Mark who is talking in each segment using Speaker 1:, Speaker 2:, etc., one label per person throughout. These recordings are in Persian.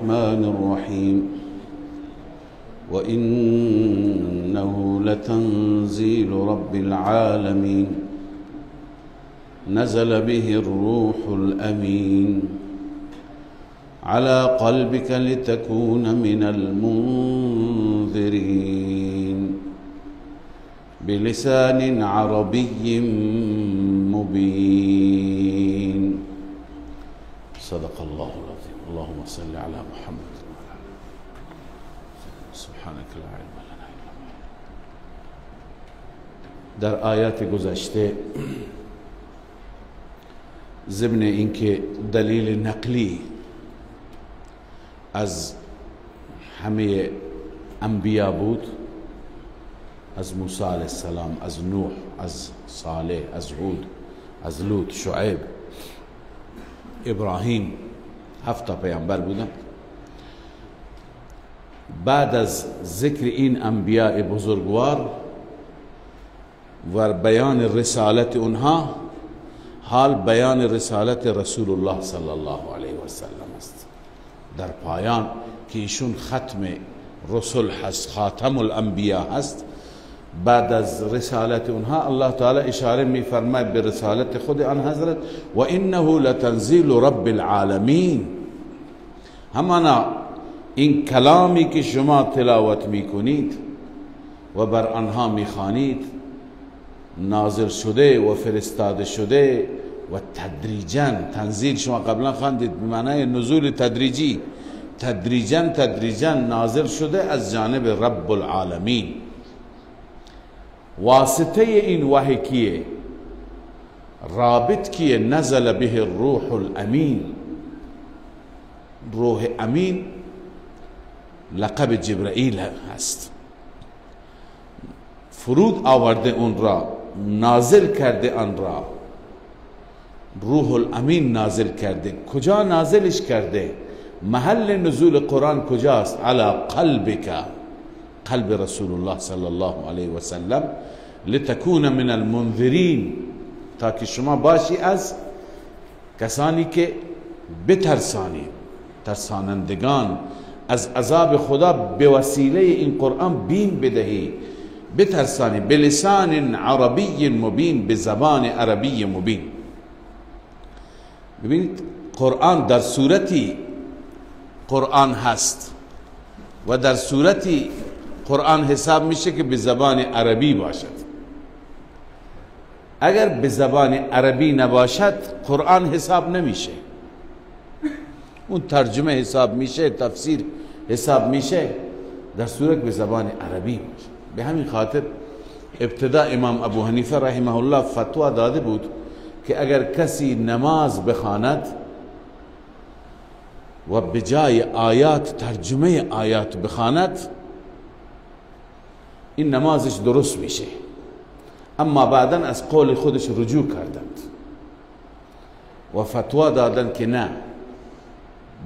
Speaker 1: الرحمن الرحيم وإنه لتنزيل رب العالمين نزل به الروح الأمين على قلبك لتكون من المنذرين بلسان عربي مبين. صدق الله العظيم. اللهم صل على محمد وعلى آله. سبحانك لا علم لنا إلا ما. در آیات گذشته ضمن اینکه دلیل نقلی از همه انبیا بود، از موسی علیه السلام، از نوح، از صالح، از هود، از لوط، شعیب، ابراهیم، 7 پیامبر بودند. بعد از ذکر این انبیاء بزرگوار و بیان رسالت اونها، حال بیان رسالت رسول الله صلی الله علیه و سلم است. در پایان که ایشون ختم رسول هست، خاتم الانبیاء هست، بعد از رسالت اونها الله تعالی اشاره می‌فرماید به رسالت خود آن حضرت، و انه لتنزیل رب العالمین. همانا این کلامی که شما تلاوت میکنید و بر آنها میخوانید نازل شده و فرستاده شده و تدریجاً تنزیل، شما قبلا خواندید به معنای نزول تدریجی، تدریجاً تدریجاً نازل شده از جانب رب العالمین. واسطه این وحی کیه؟ رابط کیه؟ نزل به الروح الامین. روح امین لقب جبرائیل هست. فرود آورده اون را، نازل کرده آن را، روح الامین نازل کرده. کجا نازلش کرده؟ محل نزول قرآن کجاست؟ علی قلبک، قلب رسول الله صلی الله علیه و سلم، لتکون من المنذرین، تا که شما باشی از کسانی که بترسانی، ترسانندگان از عذاب خدا، به وسیله این قرآن بیم بدهی، بترسانی، بلسان عربی مبین، به زبان عربی مبین. ببینید قرآن در صورتی قرآن هست و در صورتی قرآن حساب میشه که به زبان عربی باشد. اگر به زبان عربی نباشد قرآن حساب نمیشه، اون ترجمه حساب میشه، تفسیر حساب میشه، در صورت به زبان عربی باشه. به همین خاطر ابتدا امام ابو حنیفه رحمه الله فتوا داده بود که اگر کسی نماز بخواند و به جای آیات ترجمه آیات بخواند، این نمازش درست میشه. اما بعدا از قول خودش رجوع کردند و فتوا دادند که نه،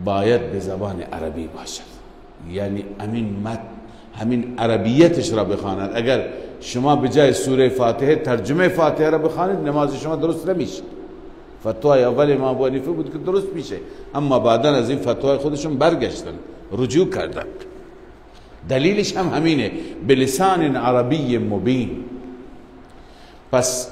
Speaker 1: باید به زبان عربی باشد، یعنی همین عربیتش را بخواند. اگر شما به جای سوره فاتحه ترجمه فاتحه را بخوانید، نماز شما درست نمیشه. فتوای اول امام ابو حنیفه بود که درست میشه، اما بعدا از این فتوای خودشون برگشتن، رجوع کردند. دلیلش هم همینه، بلسان عربی مبین. پس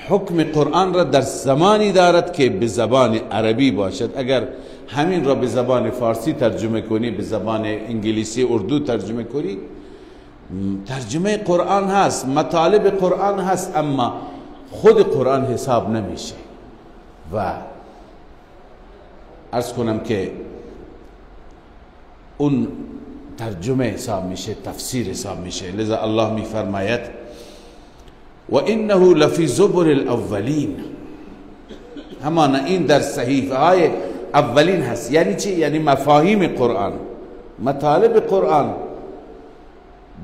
Speaker 1: حکم قرآن را در زمانی دارد که به زبان عربی باشد. اگر همین را به زبان فارسی ترجمه کنی، به زبان انگلیسی اردو ترجمه کنی، ترجمه قرآن هست، مطالب قرآن هست، اما خود قرآن حساب نمیشه. و عرض کنم که اون ترجمه حساب میشه، تفسیر حساب میشه. لذا الله میفرماید و انه لفی زبر الاولین، همانا این در صحیفه های اولین هست. یعنی چی؟ یعنی مفاهیم قرآن، مطالب قرآن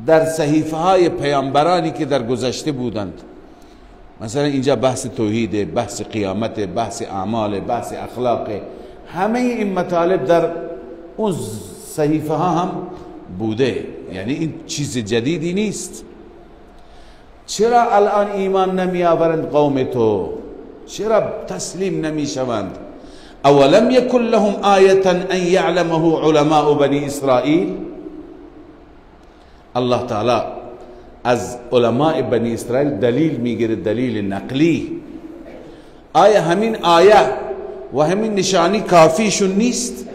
Speaker 1: در صحیفه های پیامبرانی که در گذشته بودند. مثلا اینجا بحث توحید، بحث قیامت، بحث اعمال، بحث اخلاق، همه این مطالب در اون صحیفه ها هم بوده. یعنی این چیز جدیدی نیست. چرا الان ایمان نمی آورند قوم تو؟ چرا تسلیم نمی شوند؟ اولم یکن لهم آیة ان یعلمه علماء بنی اسرائیل. الله تعالی از علماء بنی اسرائیل دلیل میگیره، دلیل نقلی. آیا همین آیه و همین نشانی کافیشون نیست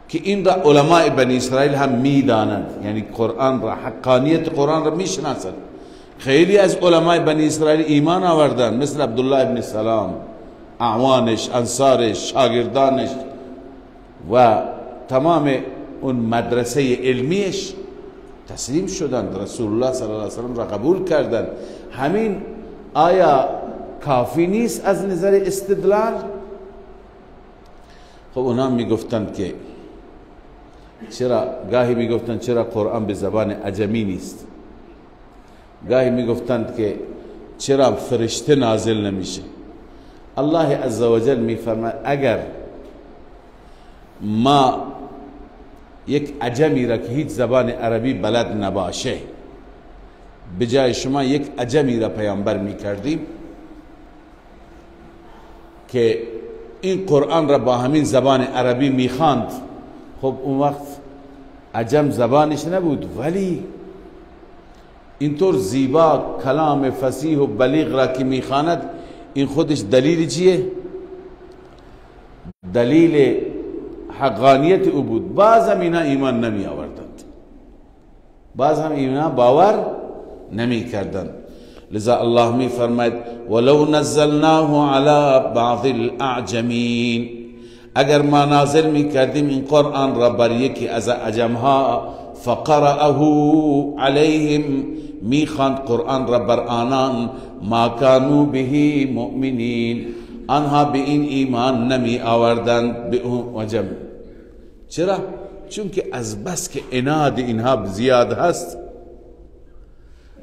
Speaker 1: که این را علماء بنی اسرائیل هم میدانند؟ یعنی قرآن را، حقانیت قرآن را میشناسند. خیلی از علماء بنی اسرائیل ایمان آوردن، مثل عبدالله ابن سلام، اعوانش، انصارش، شاگردانش و تمام اون مدرسه علمیش تسلیم شدند، رسول الله صلی الله علیه وسلم را قبول کردند. همین آیا کافی نیست از نظر استدلال؟ خب اونا میگفتند که چرا، گاهی میگفتند چرا قرآن به زبان عجمی نیست، گاهی میگفتند که چرا فرشته نازل نمیشه. الله عزوجل میفرماید اگر ما یک عجمی را که هیچ زبان عربی بلد نباشه به جای شما یک عجمی را پیامبر میکردیم که این قرآن را با همین زبان عربی میخواند، خب اون وقت عجم زبانش نبود، ولی اینطور زیبا کلام فصیح و بلیغ را که میخواند، این خودش دلیل چیه؟ دلیل حقانیت او بود. باز هم اینا ایمان نمی آوردند، باز هم اینا باور نمی کردند. لذا الله می فرماید ولو نزلناه علی بعض الاعجمین، اگر ما نازل می کردیم این قرآن را بر یکی از عجمها، فقرأه علیهم، می خواند قرآن را بر آنان، ما کانوا به مؤمنین، آنها به این ایمان نمی آوردند، به اون عجم. چرا؟ چون که از بس که عناد اینها زیاد هست،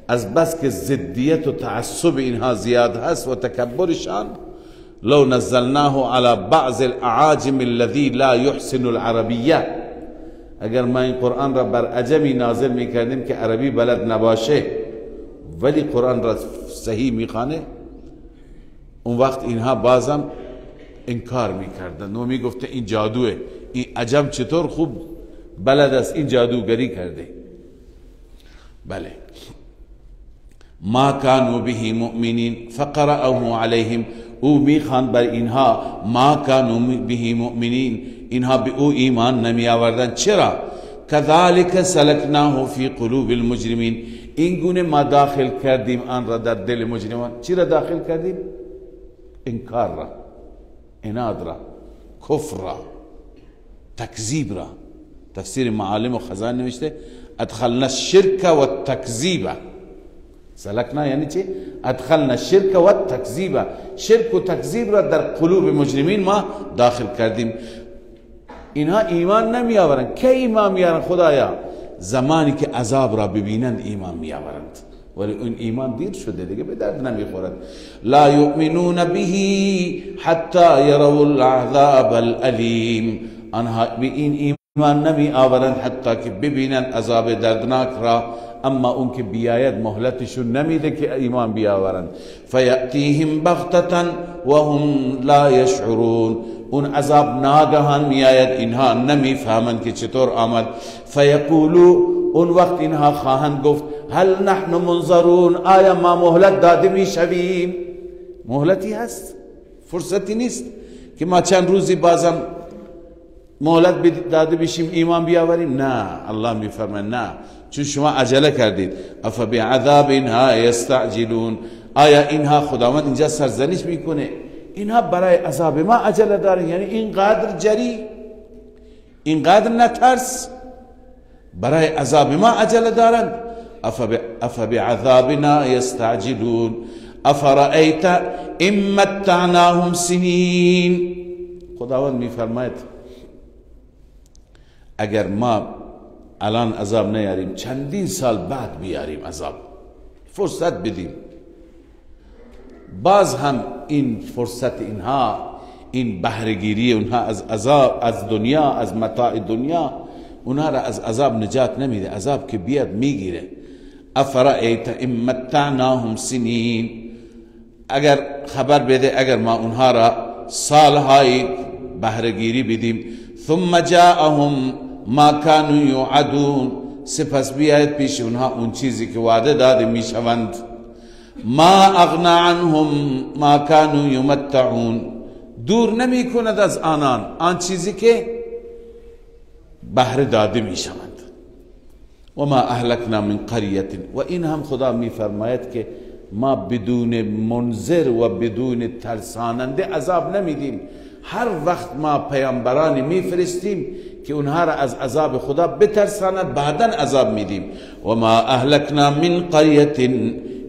Speaker 1: از بس که ضدیت و تعصب اینها زیاد هست و تکبرشان، لو نزلناه على بعض الاعاجم الذي لا يحسن العربیه، اگر ما این قرآن را بر عجمی نازل میکردیم که عربی بلد نباشه ولی قرآن را صحیح میخوانه، اون وقت اینها بازم انکار میکردن و میگفته این جادوه، این عجم چطور خوب بلد است، این جادوگری کرده. بله، ما کانوا به مؤمنین فقرأه علیهم، او میخواند بر اینها، ما کانوا به مؤمنین، اینها به او ایمان نمی آوردن. چرا؟ کذالک سلکناه فی قلوب المجرمین، این گونه ما داخل کردیم آن را در دل مجرمان. چرا داخل کردیم؟ انکار را، عناد را، کفر را، تکذیب را. تفسیر معالم و خزان نوشته ادخلنا الشرک والتکذیب. سلکنا یعنی چی؟ ادخلنا الشرک والتکذیب، شرک و تکذیب را در قلوب مجرمین ما داخل کردیم. اینها ایمان نمی آورند. کی ایمان میارند؟ خدایا زمانی که عذاب را ببینند ایمان می آورند، ولی اون ایمان دیر شده دیگه، به درد نمیخورد. لا یؤمنون به حتی یروا العذاب الالیم، آنها به این ایمان نمی آورند حتی که ببینند عذاب دردناک را. اما اون که بیاید مهلتشون نمیده که ایمان بیاورند. فیأتیهم بغتة وهم لا یشعرون، اون عذاب ناگهان میآید، اینها نمیفهمند که چطور آمد. فیقولو، اون وقت اینها خواهند گفت هل نحن منظرون، آیا ما مهلت داده میشویم؟ مهلتی هست، فرصتی نیست که ما چند روزی بازم مهلت داده بشیم ایمان بیاوریم. نه، الله میفرماید نه، چون شما عجله کردید. افبعذابنا یستعجلون، آیا اینها، خداوند اینجا سرزنش میکنه، اینها برای عذاب ما عجله دارن؟ یعنی اینقدر جری، اینقدر نترس، برای عذاب ما عجله دارند. افبعذابنا یستعجلون افرأیت ان متعناهم سنین. خداوند میفرماید اگر ما الان عذاب نیاریم، چندین سال بعد بیاریم عذاب، فرصت بدیم، باز هم این فرصت اینها، این بهره‌گیری اونها از عذاب، از دنیا، از متاع دنیا، اونها را از عذاب نجات نمیده. عذاب که بیاد میگیره. افرأیت ان متعناهم سنین، اگر خبر بده اگر ما اونها را سالهای بهره‌گیری بدیم. ثم جاءهم ما كانوا یوعدون، سپس بیاید پیش اونها اون چیزی که وعده داده میشوند. ما اغنا عنهم ما كانوا یمتعون، دور نمی کند از آنان آن چیزی که بهره داده میشوند. و ما اهلکنا من قریه، و این هم خدا میفرماید که ما بدون منذر و بدون ترساننده عذاب نمیدیم. هر وقت ما پیامبرانی میفرستیم که اونها را از عذاب خدا بترساند، بعدا عذاب میدیم. و ما اهلکنا من قریه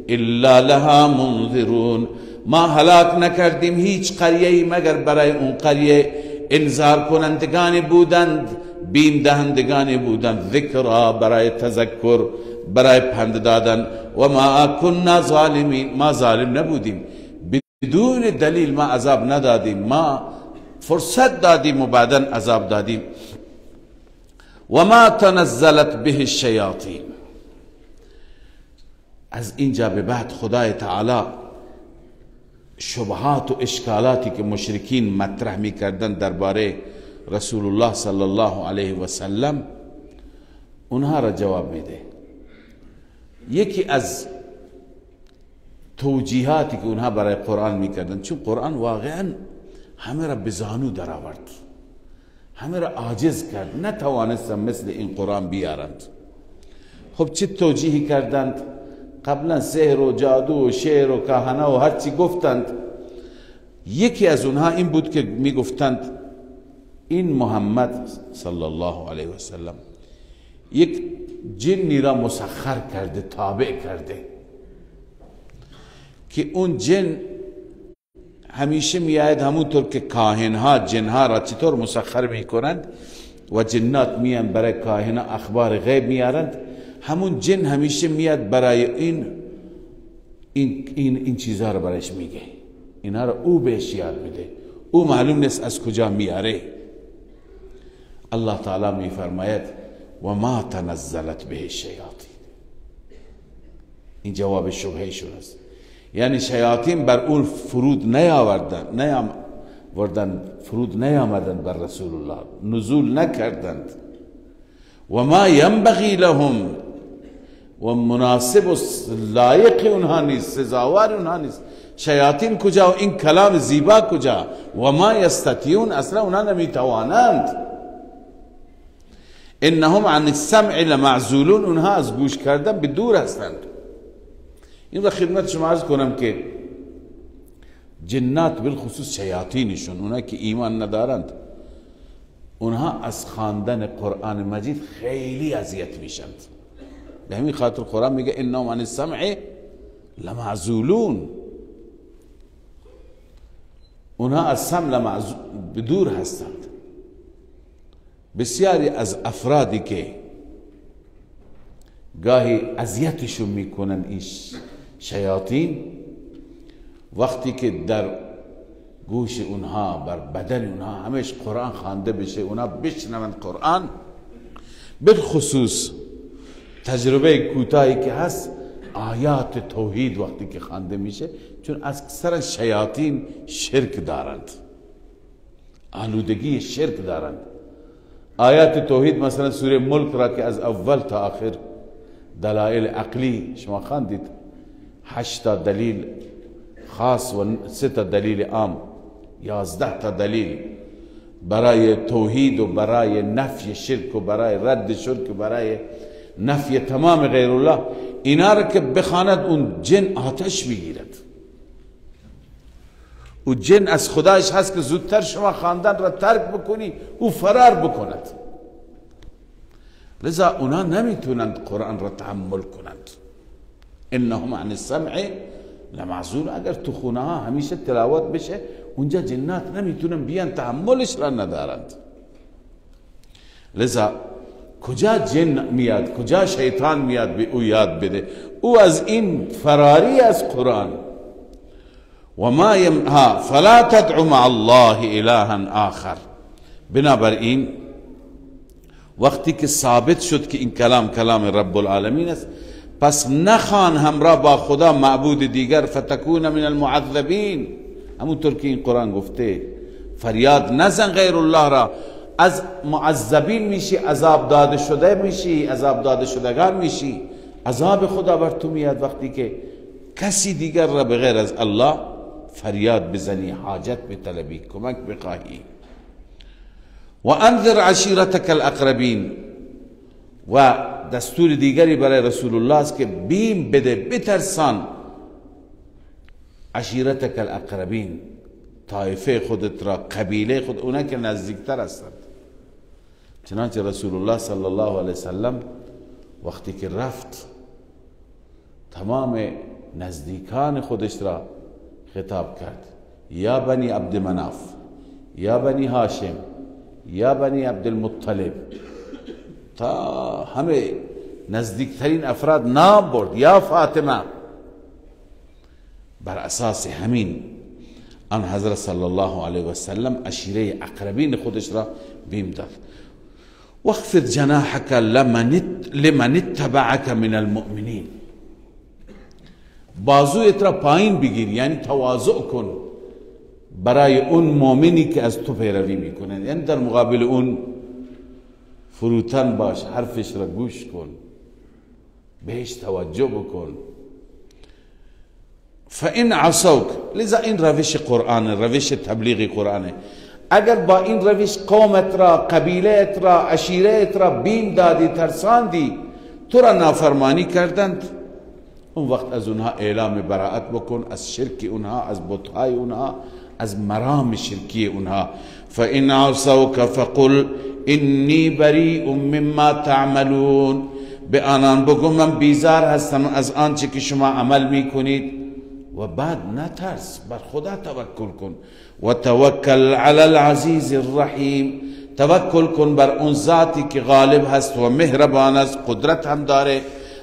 Speaker 1: الا لها منذرون، ما هلاک نکردیم هیچ قریه‌ای مگر برای اون قریه انذار کنندگان بودند، بیم دهندگان بودند، ذکرا برای تذکر، برای پند دادن. و ما كنا ظالمین، ما ظالم نبودیم، بدون دلیل ما عذاب ندادیم، ما فرصت دادیم و بعدا عذاب دادیم. و ما تنزلت به الشیاطین. از اینجا به بعد خدای تعالی شبهات و اشکالاتی که مشرکین مطرح میکردن درباره رسول الله صلی الله علیه و سلم اونها را جواب میده. یکی از توجیهاتی که اونها برای قرآن میکردن، چون قرآن واقعا همه را به زانو در آورد، همه را عاجز کرد، نتوانستن مثل این قرآن بیارند. خب چه توجیهی کردند؟ قبلا سحر و جادو و شعر و کهنه و هرچی گفتند. یکی از اونها این بود که میگفتند این محمد صلی الله علیه و سلم یک جنی را مسخر کرده، تابع کرده، که اون جن همیشه میآید همونطور که کاهنها جنها را چطور مسخر میکنند و جنات میان برای کاهنها اخبار غیب میارند، همون جن همیشه میاد برای این این این, این چیزها رو برایش میگه، اینها رو او بهش یاد میده، او معلوم نیست از کجا میاره. الله تعالی میفرماید و ما تنزلت به الشیاطین. این جواب شبهه شون است، یعنی شیاطین بر اون فرود نیاوردن، فرود نیامدند بر رسول الله، نزول نکردند. و ما ینبغی لهم، و مناسب و لایق اونها نیست، سزاوار اونها نیست. شیاطین کجا و این کلام زیبا کجا؟ و ما یستطیعون، اصلا اونها نمیتوانند. انهم عن السمع لمعزولون، اونها از گوش کردن به دور هستند. این را خدمت شما عرض کنم که جنات بالخصوص شیاطینشون، اونها که ایمان ندارند، اونها از خواندن قرآن مجید خیلی اذیت میشند. به همین خاطر قرآن میگه انهم عن السمع لمعزولون، اونها از سمع به دور هستند. بسیاری از افرادی که گاهی اذیتشون میکنن این شیاطین، وقتی که در گوش اونها، بر بدن اونها همیش قرآن خوانده بشه، اونها بشنوند قرآن، بالخصوص تجربه کوتاهی که هست، آیات توحید وقتی که خوانده میشه، چون اکثر شیاطین شرک دارند، آلودگی شرک دارند. آیات توحید مثلا سوره ملک را که از اول تا آخر دلائل عقلی شما خواندید، 8 تا دلیل خاص و 3 تا دلیل عام، 11 تا دلیل برای توحید و برای نفی شرک و برای رد شرک و برای نفی تمام غیر الله، اینا را که بخواند اون جن آتش میگیرد. او جن از خدایش هست که زودتر شما خواندن را ترک بکنی، او فرار بکند. لذا اونا نمیتونند قرآن را تحمل کنند. انهم عن السمع لمعزول. اگر تو خونه ها همیشه تلاوت بشه، اونجا جنات نمیتونن بیان، تحملش را ندارند. لذا کجا جن میاد، کجا شیطان میاد به او یاد بده؟ او از این فراری از قرآن. و ما فلا تدع مع الله الها آخر. بنابراین وقتی که ثابت شد که این کلام کلام رب العالمین است، پس نخوان همراه با خدا معبود دیگر، فتکون من المعذبین، همونطور که این قرآن گفته فریاد نزن غیر الله را، از معذبین میشی، عذاب داده شده میشی، عذاب داده شدگان میشی، عذاب خدا بر تو میاد وقتی که کسی دیگر را به غیر از الله فریاد بزنی، حاجت بطلبی، کمک بخواهی. و انذر عشیرتک الاقربین، و دستور دیگری برای رسول الله است که بیم بده، بترسان عشیرتک الاقربین، طایفه خودت را، قبیله خود، اونا که نزدیکتر هستند. چنانچه رسول الله صلی الله علیه وسلم وقتی که رفت تمام نزدیکان خودش را خطاب کرد، یا بنی عبد مناف، یا بنی هاشم، یا بنی عبدالمطلب، تا همه نزدیکترین افراد نام برد، یا فاطمه. بر اساس همین آن حضرت صلی الله علیه و سلم عشیره اقربین خودش را بیم داد. واخفض جناحك لمن اتبعك من المؤمنین، بازویت را پایین بگیر، یعنی تواضع کن برای اون مؤمنی که از تو پیروی میکنه، یعنی در مقابل اون فروتن باش، حرفش را گوش کن، بهش توجه بکن. فإن عصوک، لذا این روش قرآنه، روش تبلیغ قرآنه. اگر با این روش قومت را، قبیلت را، عشیرت را بیم دادی، ترساندی، تو را نافرمانی کردند، اون وقت از اونها اعلام براءت بکن، از شرک اونها، از بتهای اونها، از مرام شرکی اونها. فإن عصوک فقل انی بریء مما تعملون، به آنان بگو من بیزار هستم از آنچه که شما عمل میکنید. و بعد نترس، بر خدا توکل کن. و توکل علی العزیز الرحیم، توکل کن بر اون ذاتی که غالب هست و مهربان است، قدرت هم داره.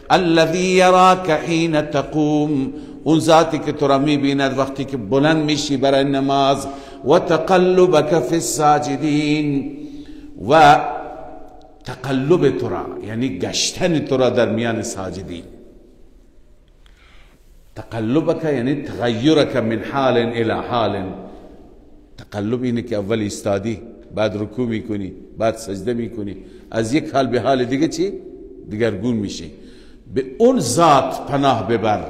Speaker 1: الذی یراک حین تقوم، اون ذاتی که تو را میبیند وقتی که بلند میشی برای نماز. و تقلبک فی الساجدین، و تقلب تو را، یعنی گشتن تو را در میان ساجدین. تقلبک یعنی تغیرک من حال الى حال. تقلب اینه که اول ایستادی، بعد رکوع میکنی، بعد سجده میکنی، از یک حال به حال دیگه چی؟ دیگرگون میشی. به اون ذات پناه ببر،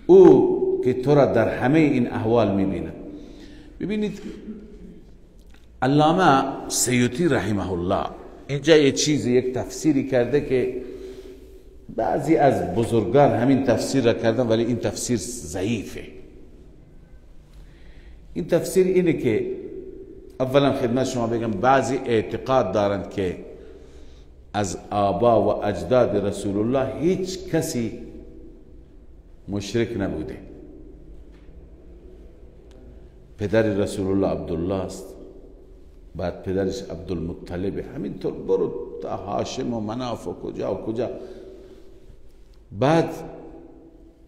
Speaker 1: او که تو را در همه این احوال میبینه. ببینید علامه سیوطی رحمه الله اینجا یه چیزی، یک تفسیری کرده که بعضی از بزرگان همین تفسیر را کردن، ولی این تفسیر ضعیفه. این تفسیر اینه که اولا خدمت شما بگم بعضی اعتقاد دارند که از آبا و اجداد رسول الله هیچ کسی مشرک نبوده. پدر رسول الله عبدالله است، بعد پدرش عبدالمطلب، همینطور برو تا هاشم و مناف و کجا و کجا. بعد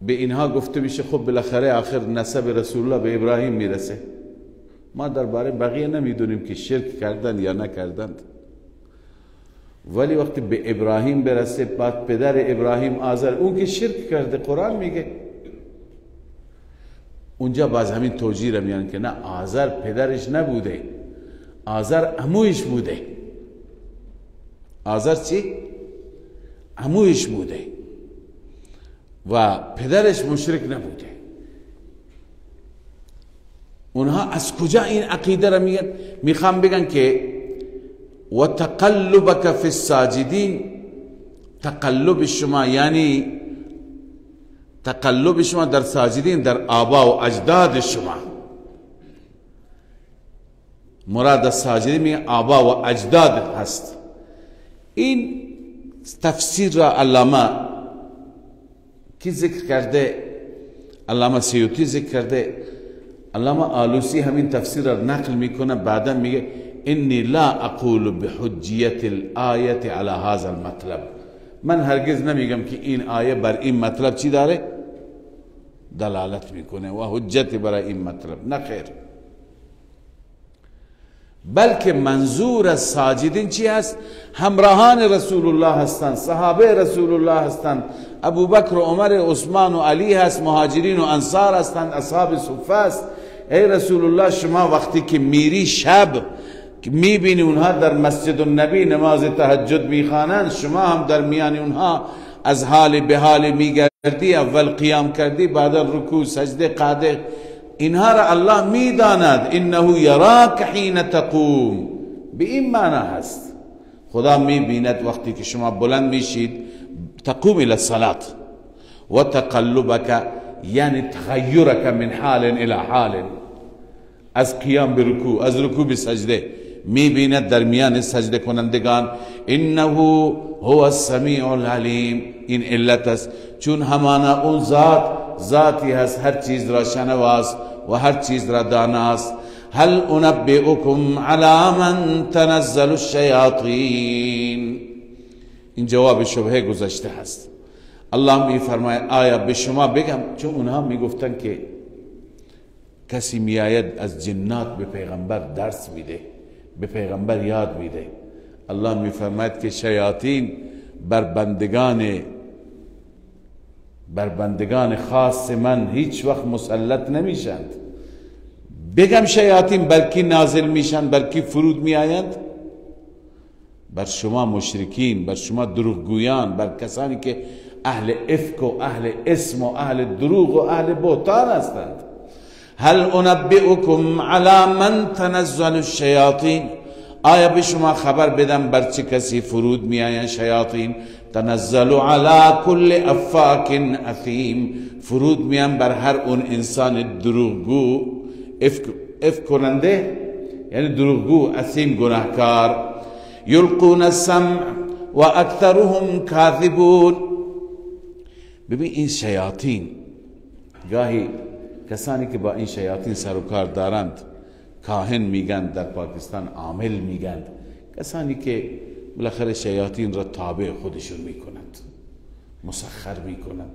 Speaker 1: به اینها گفته میشه خب بالاخره آخر نسب رسول الله به ابراهیم میرسه، ما درباره بقیه نمیدونیم که شرک کردند یا نکردند، ولی وقتی به ابراهیم برسه، بعد پدر ابراهیم آزر، اون که شرک کرده، قرآن میگه. اونجا باز همین توجیه را میان که نه، آزر پدرش نبوده، آزر عمویش بوده. آزر چی؟ عمویش بوده و پدرش مشرک نبوده. اونها از کجا این عقیده را میگن؟ میخوام بگن که و تقلبک فی الساجدین، تقلب شما یعنی تقلب شما در ساجدین، در آبا و اجداد شما. مراد از ساجدین میگه آبا و اجداد هست. این تفسیر را علامه کی ذکر کرده؟ علامه سیوطی ذکر کرده. علامه آلوسی همین تفسیر را نقل میکنه، بعدا میگه انی لا اقول بحجیت الآیه علی هذا المطلب، من هرگز نمیگم که این آیه بر این مطلب چی داره؟ دلالت میکنه و حجت برای این مطلب، نه خیر. بلکه منظور از ساجدین چی هست؟ همراهان رسول الله هستند، صحابه رسول الله هستند، ابوبکر و عمر، عثمان و علی هست، مهاجرین و انصار هستند، اصحاب صفه است. ای رسول الله، شما وقتی که میری شب میبینی اونها در مسجد النبی نماز تهجد میخوانند، شما هم در میان اونها از حال به حال میگردی، اول قیام کردی، بعد رکوع، سجده، قعده، اینها را الله میداند. انه یراک حین تقوم، به این معنی هست. خدا میبیند وقتی که شما بلند میشید، تقوم الى الصلاة و تقلبک، یعنی تغیرک من حال الى حال، از قیام به رکوع، از رکوع به سجده، میبیند در میان سجده کنندگان. انه هو السمیع العلیم، این علت است، چون همانا اون ذات ذاتی هست، هر چیز را شنواست و هر چیز را داناست. هل انبئکم علی من تنزل الشیاطین، این جواب شبهه گذشته هست. الله می فرماید آیا به شما بگم، چون اونها میگفتن که کسی میآید از جنات به پیغمبر درس میده، به پیغمبر یاد میده. الله میفرماید که شیاطین بر بندگان خاص من هیچ وقت مسلط نمیشند. بگم شیاطین بلکی نازل میشن، بلکی فرود میآیند بر شما مشرکین، بر شما دروغگویان، بر کسانی که اهل افک و اهل اسم و اهل دروغ و اهل بهتان هستند. هل انبئکم علی من تنزل الشیاطین، آیا به شما خبر بدم بر چه کسی فرود میآیند شیاطین؟ تنزل علی کل افاک اثیم، فرود میان بر هر اون انسان دروغگو، افک کننده، یعنی دروغگو، اثیم، گناهکار. یلقون السمع و اکثرهم کاذبون. ببین این شیاطین، گاهی کسانی که با این شیاطین سر و کار دارند، کاهن میگن در پاکستان، عامل میگن، کسانی که بالاخره شیاطین را تابع خودشون میکنند، مسخر میکنند،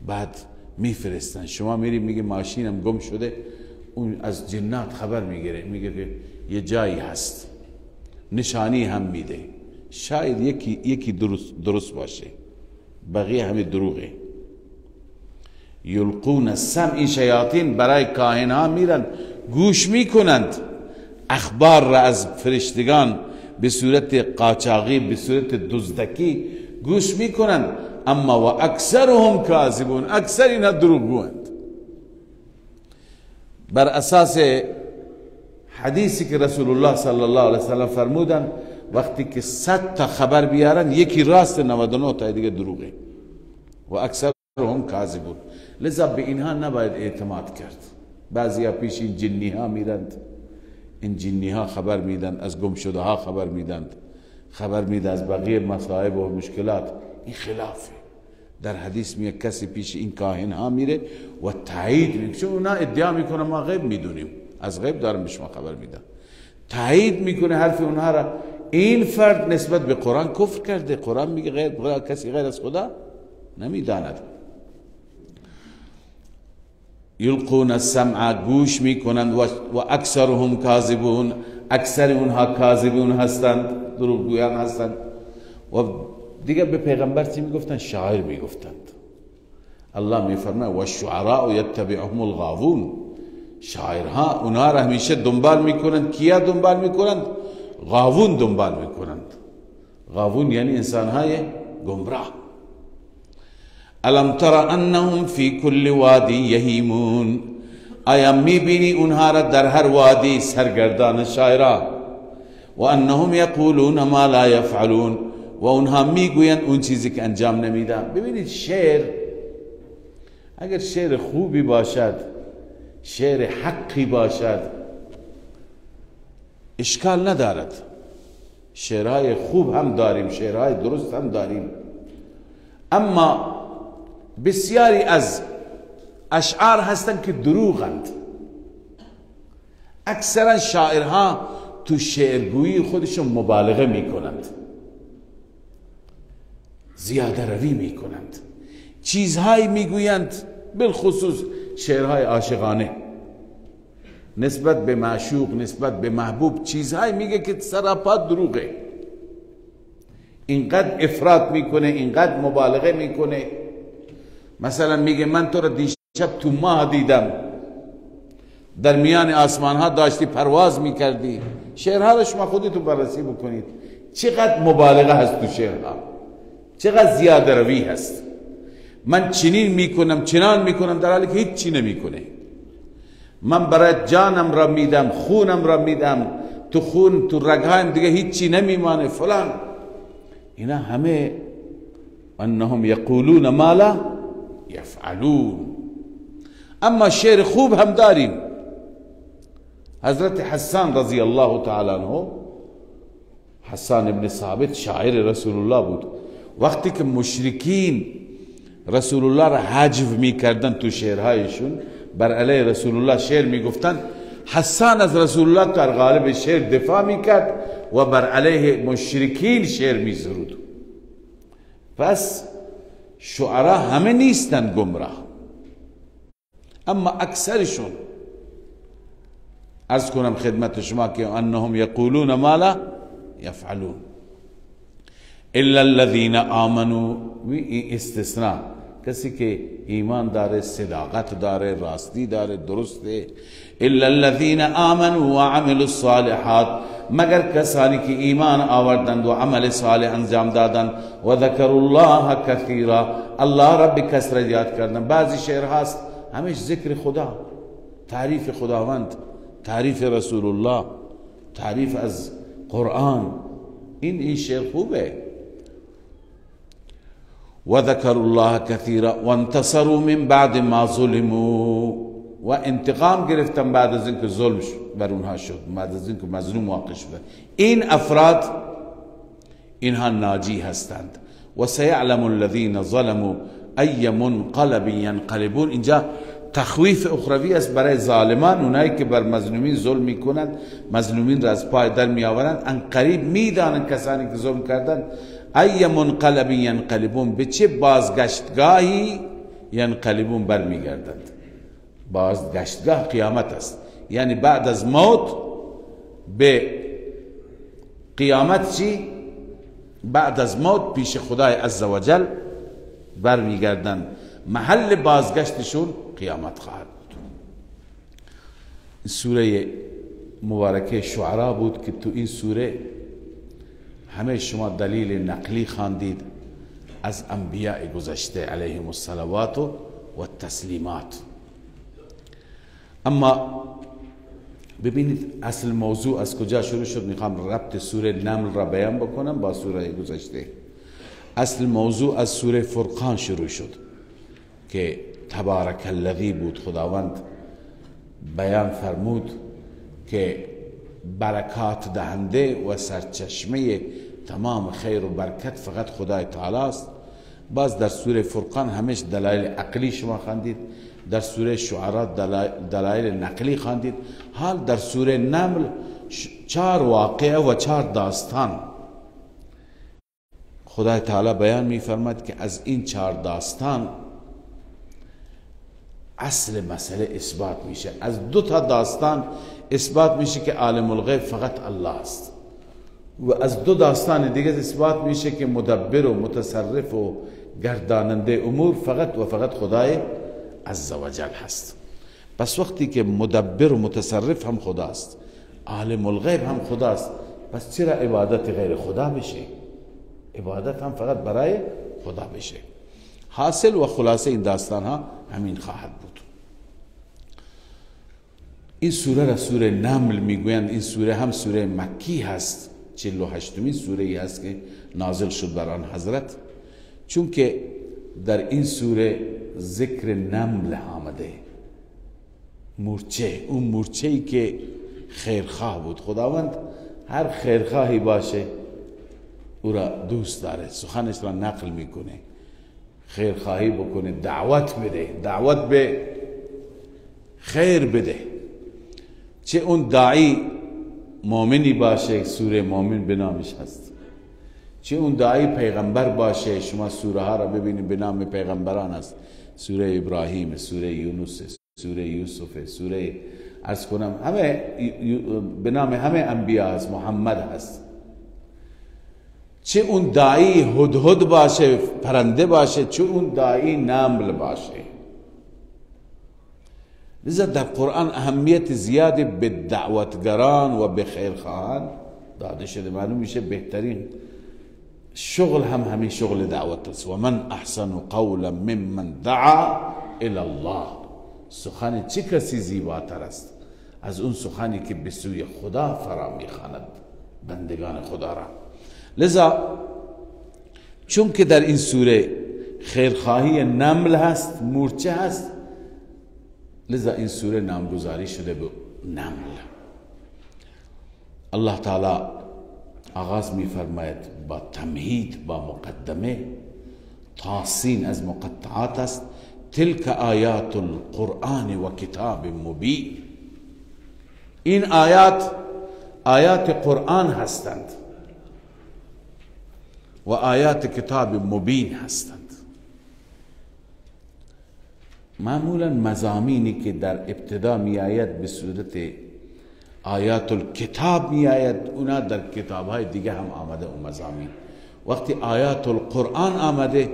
Speaker 1: بعد میفرستن. شما میری میگه ماشینم گم شده، اون از جنات خبر میگیره، میگه که یه جایی هست، نشانی هم میده، شاید یکی درست باشه، بقیه همه دروغه. یلقون السمع، این شیاطین برای کاهن ها میرن گوش میکنند، اخبار را از فرشتگان به صورت قاچاقی، به صورت دزدکی گوش میکنند. اما و اکثرهم کاذبون، اکثر اینا دروغگوند. بر اساس حدیثی که رسول الله صلی الله علیه وسلم فرمودن، وقتی که 100 تا خبر بیارن یکی راست، 99 تا دیگه دروغه. و اکثرهم کاذبون. لذا به اینها نباید اعتماد کرد. بعضی پیش این جنی ها میرند، این جنی ها خبر میدن، از گم شده ها خبر میدن، خبر میدن از بقیه مصائب و مشکلات. این خلافه. در حدیث میگه کسی پیش این کاهن ها میره و تایید میکنه، چون اونا ادعا میکنه ما غیب میدونیم، از غیب دارم به شما خبر میدم، تایید میکنه حرف اونها را. این فرد نسبت به قرآن کفر کرده. قرآن میگه غیر کسی غیر از خدا نمیداند. یلقون السمع، گوش میکنند، و اکثرهم کاذبون، اکثر اونها کاذبون هستند، دروغگویان هستند. و دیگه به پیغمبر چی میگفتند؟ شاعر میگفتند. الله میفرماید و الشعراء یتبعهم الغاوون، شاعرها اونها را همیشه دنبال میکنند. کیا دنبال میکنند؟ غاوون دنبال میکنند. غاوون یعنی انسانهای گمراه. الم تر انهم فی کل وادی یهیمون، آیا میبینی اونها را در هر وادی سرگردان شاعرها؟ و انهم یقولون ما لا یفعلون، و اونها میگویند اون چیزی که انجام نمیدن. ببینید شعر اگر شعر خوبی باشد، شعر حقی باشد، اشکال ندارد. شعرهای خوب هم داریم، شعرهای درست هم داریم، اما بسیاری از اشعار هستند که دروغند. اکثرا شاعرها تو شعرگویی خودشون مبالغه میکنند، زیاده روی میکنند، چیزهایی میگویند، بالخصوص شعرهای عاشقانه. نسبت به معشوق، نسبت به محبوب چیزهایی میگه که سراپا دروغه. اینقدر افراط میکنه، اینقدر مبالغه میکنه. مثلا میگه من تو رو دیشب تو ماه دیدم، در میان آسمان ها داشتی پرواز میکردی. شعرها رو شما خودتون بررسی بکنید، چقدر مبالغه هست تو شعرها، چقدر زیاده روی هست. من چنین میکنم، چنان میکنم، در حالی که هیچ چی نمیکنه. من برای جانم را میدم، خونم را میدم، تو خون تو رگهایم دیگه هیچی نمیمانه فلان. اینا همه انهم یقولون ما لا یفعلون. اما شعر خوب هم داریم. حضرت حسان رضی الله تعالی عنه، حسان ابن ثابت شاعر رسول الله بود. وقتی که مشرکین رسول الله را هجو میکردن تو شعرهایشون، بر علیه رسول الله شعر میگفتن، حسان از رسول الله در غالب شعر دفاع میکرد و بر علیه مشرکین شعر میسرود. پس شعرا همه نیستن گمراه، اما اکثرشون. عرض کنم خدمت شما که انهم یقولون ما لا یفعلون الا الذين آمنوا. استثناء، کسی که ایمان داره، صداقت داره، راستی داره، درسته. الا الذين آمنوا وعملوا الصالحات، مگر کسانی که ایمان آوردند و عمل صالح انجام دادند، و ذکروا الله کثیرا، الله را به کثرت یاد کردند. بعضی شعر هست همیش ذکر خدا، تعریف خداوند، تعریف رسول الله، تعریف از قرآن. این شعر خوبه. و ذکروا الله کثیرا وانتصروا من بعد ما ظلموا، و انتقام گرفتن بعد از اینکه ظلم بر اونها شد، بعد از اینکه مظلوم واقع شده. این افراد اینها ناجی هستند. و سیعلم الذین ظلموا ای منقلب ینقلبون. اینجا تخویف اخروی است برای ظالمان، اونایی که بر مظلومین ظلم میکنند، مظلومین را از پای در میآورند. ان قریب میدانند کسانی که ظلم کردند، ای منقلب ینقلبون، به چه بازگشتگاهی ینقلبون برمیگردند. بازگشتگاه قیامت است، یعنی بعد از موت به قیامت چی؟ بعد از موت پیش خدای عزوجل برمیگردند. محل بازگشتشون قیامت خواهد بود. سوره مبارکه شعرا بود که تو این سوره همه شما دلیل نقلی خواندید از انبیاء گذشته علیهم الصلوات و التسلیمات. اما ببینید اصل موضوع از کجا شروع شد. میخوام ربط سوره نمل را بیان بکنم با سوره گذشته. اصل موضوع از سوره فرقان شروع شد که تبارک الذی بود. خداوند بیان فرمود که برکات دهنده و سرچشمه تمام خیر و برکت فقط خدای تعالی است. باز در سوره فرقان همیش دلایل عقلی شما خواندید، در سوره شعراء دلایل نقلی خواندید. حال در سوره نمل 4 واقعه و 4 داستان خدای تعالی بیان می‌فرماد که از این 4 داستان اصل مسئله اثبات میشه. از 2 تا داستان اثبات میشه که عالم الغیب فقط الله است، و از 2 داستان دیگه اثبات میشه که مدبر و متصرف و گرداننده امور فقط و فقط خدای عزوجل هست. پس وقتی که مدبر و متصرف هم خداست، عالم الغیب هم خداست، پس چرا عبادت غیر خدا بشه؟ عبادت هم فقط برای خدا بشه. حاصل و خلاصه این داستان ها همین خواهد بود. این سوره را سوره نمل میگویند. این سوره هم سوره مکی هست، 48مین سوره ای هست که نازل شد بر آن حضرت، چون که در این سوره ذکر نمل آمده، مورچه، اون مورچه ای که خیرخواه بود. خداوند هر خیرخواهی باشه او را دوست داره، سخنش را نقل میکنه، خیرخواهی بکنه، دعوت بده، دعوت به خیر بده. چه اون داعی مؤمنی باشه، سوره مؤمن به نامش هست، چه اون داعی پیغمبر باشه، شما سوره ها را ببینید به نام پیغمبران است، سوره ابراهیم، سوره یونس، سوره یوسف، سوره عرض کنم همه به نام همه انبیا هست، محمد هست. چه اون داعی هدهد باشه، پرنده باشه، چه اون داعی نمل باشه. لذا در قرآن اهمیت زیادی به دعوتگران و به خیرخواهان داده شده. معلوم میشه بهترین شغل هم همین شغل دعوت است. و من احسن قولا ممن دعا الی الله. سخن چه کسی زیباتر است از اون سخنی که به سوی خدا فرا میخواند بندگان خدا را. لذا چون که در این سوره خیرخواهی نمل هست، مورچه هست، لذا این سوره نامگذاری شده به نمل. الله تعالی آغاز می‌فرماید با تمهید، با مقدمه. تاسین از مقطعات است. تلک آیات القرآن و کتاب مبین. این آیات آیات قرآن هستند و آیات کتاب مبین هستند. معمولا مضامینی که در ابتدا می آید به صورت آیات الکتاب می آید، اونا در کتابهای دیگه هم آمده اون مضامین. وقتی آیات القرآن آمده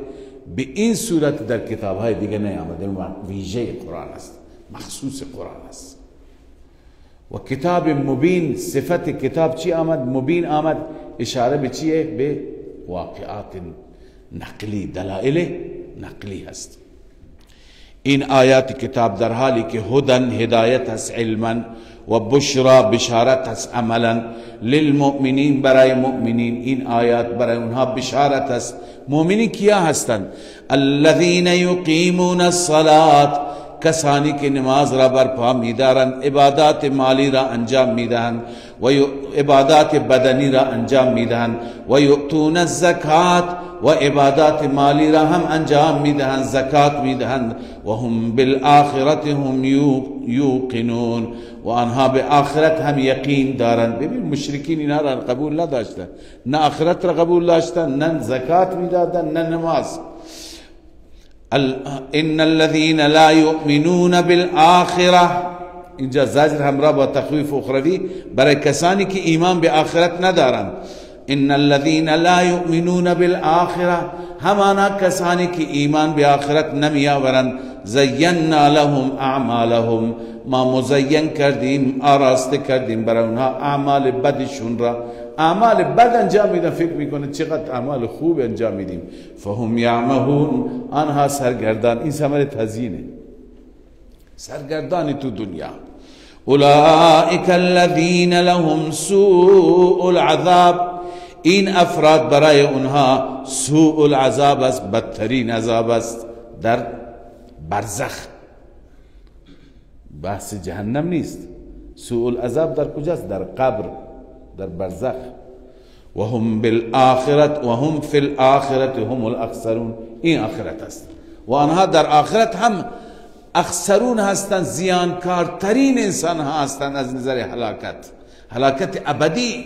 Speaker 1: به این صورت در کتابهای دیگه نیامده، ویژه قرآن است، مخصوص قرآن است. و کتاب مبین، صفت کتاب چی آمد؟ مبین آمد، اشاره به چیه؟ به واقعات نقلی، دلائل نقلی هست. این آیات کتاب در حالی که هدن هدایت هست علما و بشرا بشارت هست عملا للمؤمنین، برای مؤمنین این آیات برای اونها بشارت هست. مؤمنین کیا هستند؟ الذین یقیمون الصلاة، کسانی که نماز را برپا می‌دارند، عبادات مالی را انجام می‌دهند و عبادات بدنی را انجام می‌دهند، و یؤتون الزکات و عبادات مالی را هم انجام می‌دهند، زکات می‌دهند، و هم بالآخرة هم یوقنون، و آنها به آخرت هم یقین دارند. ببین مشرکین اینها را قبول نداشتند، نه آخرت را قبول داشتند، نه زکات می‌دادند، نه نماز. ان الذين لا يؤمنون بالآخرة، اینجا زجر همراه با تخویف اخروی برای کسانی که ایمان به آخرت ندارند. ان الذين لا يؤمنون بالآخرة، همانا کسانی که ایمان به آخرت نمی آورند، زینا لهم اعمالهم، ما مزین کردیم، آراسته کردیم برای اونها اعمال بدشون را. اعمال بد انجام میدن، فکر میکنه چقدر اعمال خوب انجام میدیم. فهم یعمهون، آنها سرگردان. این ثمره تزیینه، سرگردانی تو دنیا. اولئک الذین لهم سوء العذاب، این افراد برای اونها سوء العذاب است، بدترین عذاب است در برزخ. بحث جهنم نیست. سوء العذاب در کجاست؟ در قبر، در برزخ. و هم بالآخرت و هم فی الآخرت هم الاخسرون، این آخرت است و آنها در آخرت هم اخسرون هستند، زیانکارترین انسان ها هستند از نظر هلاکت، هلاکت ابدی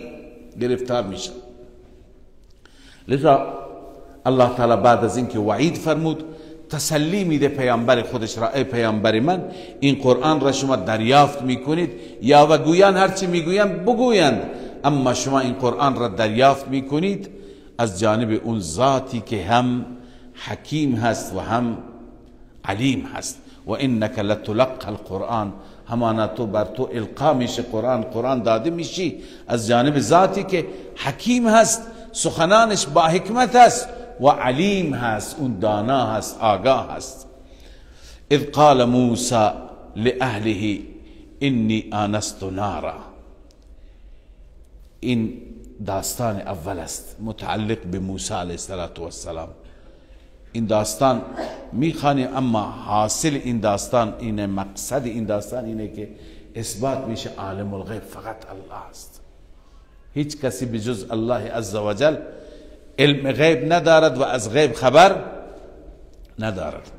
Speaker 1: گرفتار میشن. لذا الله تعالی بعد از اینکه وعید فرمود تسلی میده پیامبر خودش را، ای پیامبر من، این قرآن را شما دریافت میکنید، یا و گویان هرچی میگویند بگویند، اما شما این قرآن را دریافت میکنید از جانب اون ذاتی که هم حکیم هست و هم علیم هست. و انک لتلقى القرآن، همانا تو بر تو القا میشه قرآن، قرآن داده میشی از جانب ذاتی که حکیم هست، سخنانش با حکمت هست و علیم هست، اون دانا هست، آگاه هست. اذ قال موسی لأهله انی آنست نارا، این داستان اول است متعلق به موسی علیه السلام. این داستان میخوانیم، اما حاصل این داستان اینه، مقصد این داستان اینه که اثبات میشه عالم الغیب فقط الله است. هیچ کسی بجز الله عزوجل علم غیب ندارد و از غیب خبر ندارد.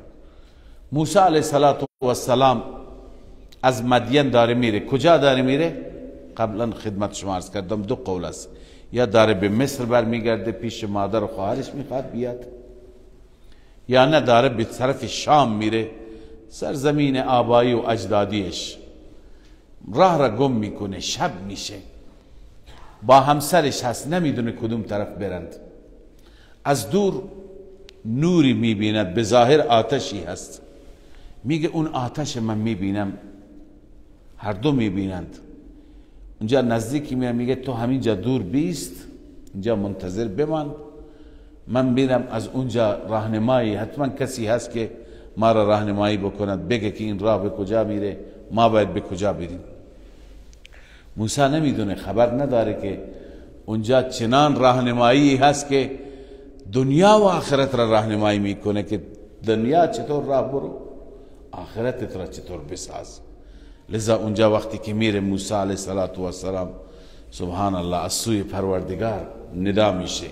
Speaker 1: موسی علیه السلام از مدین داره میره. کجا داره میره؟ قبلا خدمت شما عرض کردم دو قول است، یا داره به مصر برمیگرده پیش مادر و خواهرش میخواد بیاد، یا نه داره به طرف شام میره، سرزمین آبایی و اجدادیش. راه را گم میکنه، شب میشه، با همسرش هست، نمیدونه کدوم طرف برند. از دور نوری میبیند، به ظاهر آتشی هست. میگه اون آتش من میبینم، هر دو میبینند. اونجا نزدیکی میاد، میگه تو همینجا دور بیست، اینجا منتظر بمان، من بیرم از اونجا راهنمایی، حتما کسی هست که ما را راهنمایی بکند، بگه که این راه به کجا میره، ما باید به کجا بریم. موسی نمیدونه، خبر نداره که اونجا چنان راهنمایی هست که دنیا و آخرت را راهنمایی میکنه، که دنیا چطور راه برو، آخرتت را چطور بساز. لذا اونجا وقتی که میره موسی علیه السلام، سبحان الله، از سوی پروردگار ندا میشه: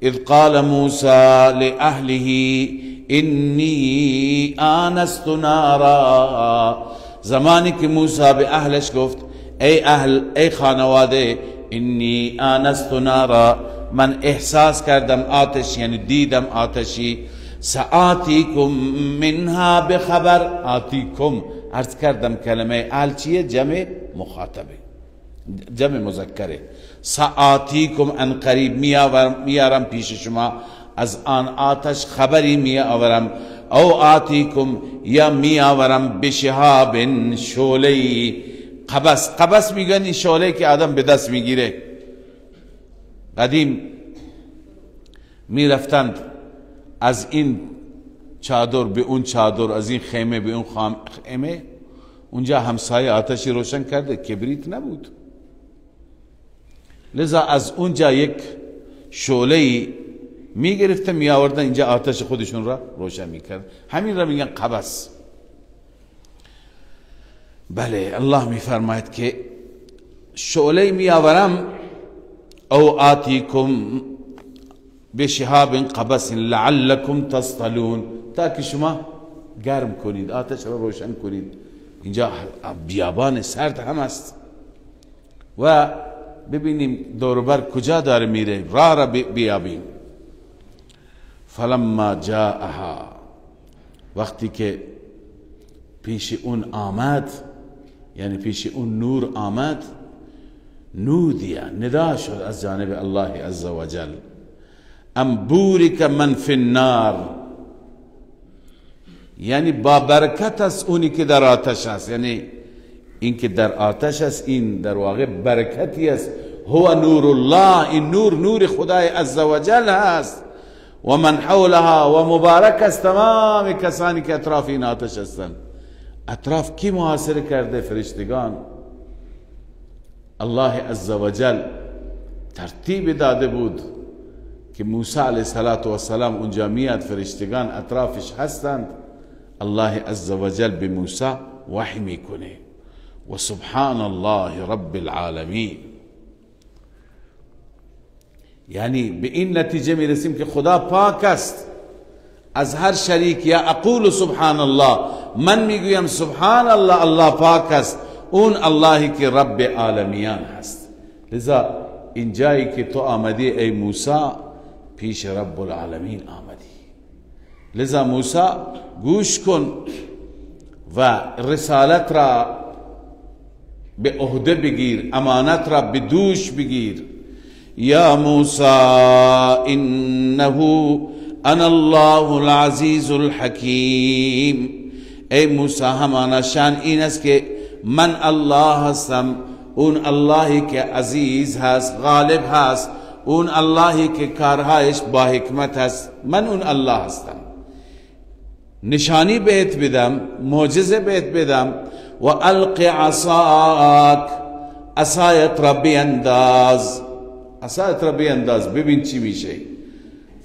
Speaker 1: اذ قال موسی لأهله انی آنست نارا. زمانی که موسی به اهلش گفت ای اهل، ای خانواده، انی آنست نارا، من احساس کردم آتش، یعنی دیدم آتشی. سآتیکم منها بخبر. آتیکم، عرض کردم کلمه اهل چیه؟ جمع مخاطبه، جمع مذکره. سآتیکم، ان قریب میارم پیش شما از آن آتش خبری میآورم. او آتیکم، یا میآورم بشهاب، شعله قبس. قبس میگن این شعله که آدم به دست میگیره. قدیم میرفتند از این چادر به اون چادر، از این خیمه به اون خیمه، اونجا همسایه آتشی روشن کرده، کبریت نبود، لذا از اونجا یک شعله میگرفته میآوردن اینجا آتش خودشون را روشن میکرد. همین را میگن قبس. بله، الله میفرماید که شعله میآورم، او آتیکم بشهاب قبس لعلکم تصطلون، تا که شما گرم کنید، آتش را روشن کنید. اینجا بیابان سرد هم است و ببینیم دوروبر کجا داره میره، راه را بیابیم. فلما جاءها، وقتی که پیش اون آمد، یعنی پیش اون نور آمد، نودیه، ندا شد از جانب الله عز وجل: ام بورک من فی النار، یعنی با برکت است اونی که در آتش است، یعنی این که در آتش است، این در واقع برکتی است. هو نور الله، این نور نور خدای عز وجل هست. و من حولها، و مبارک است تمام کسانی که اطراف این آتش هستند. اطراف کی محاصره کرده؟ فرشتگان. الله عز وجل ترتیب داده بود که موسی علیه السلام اونجا میاد، فرشتگان اطرافش هستند. الله عز وجل به موسی وحی میکنه و سبحان الله رب العالمین. یعنی به این نتیجه میرسیم که خدا پاک است از هر شریک. یا اقول سبحان الله، من میگویم سبحان الله، الله پاک است، اون اللهی که رب عالمیان هست. لذا اینجایی که تو آمدی ای موسی، پیش رب العالمین آمدی. لذا موسی گوش کن و رسالت را به عهده بگیر، امانت را به دوش بگیر. یا موسی انه انا الله العزیز الحکیم. ای موسی، همانا شان این است که من الله هستم، اون اللهی که عزیز هست، غالب هست، اون اللهی که کارهایش با حکمت هست. من اون الله هستم. نشانی بهت بدم، معجزه بهت بدم. و الق عصاک، عصایت را بینداز، عصایت را بینداز، ببین چی میشه.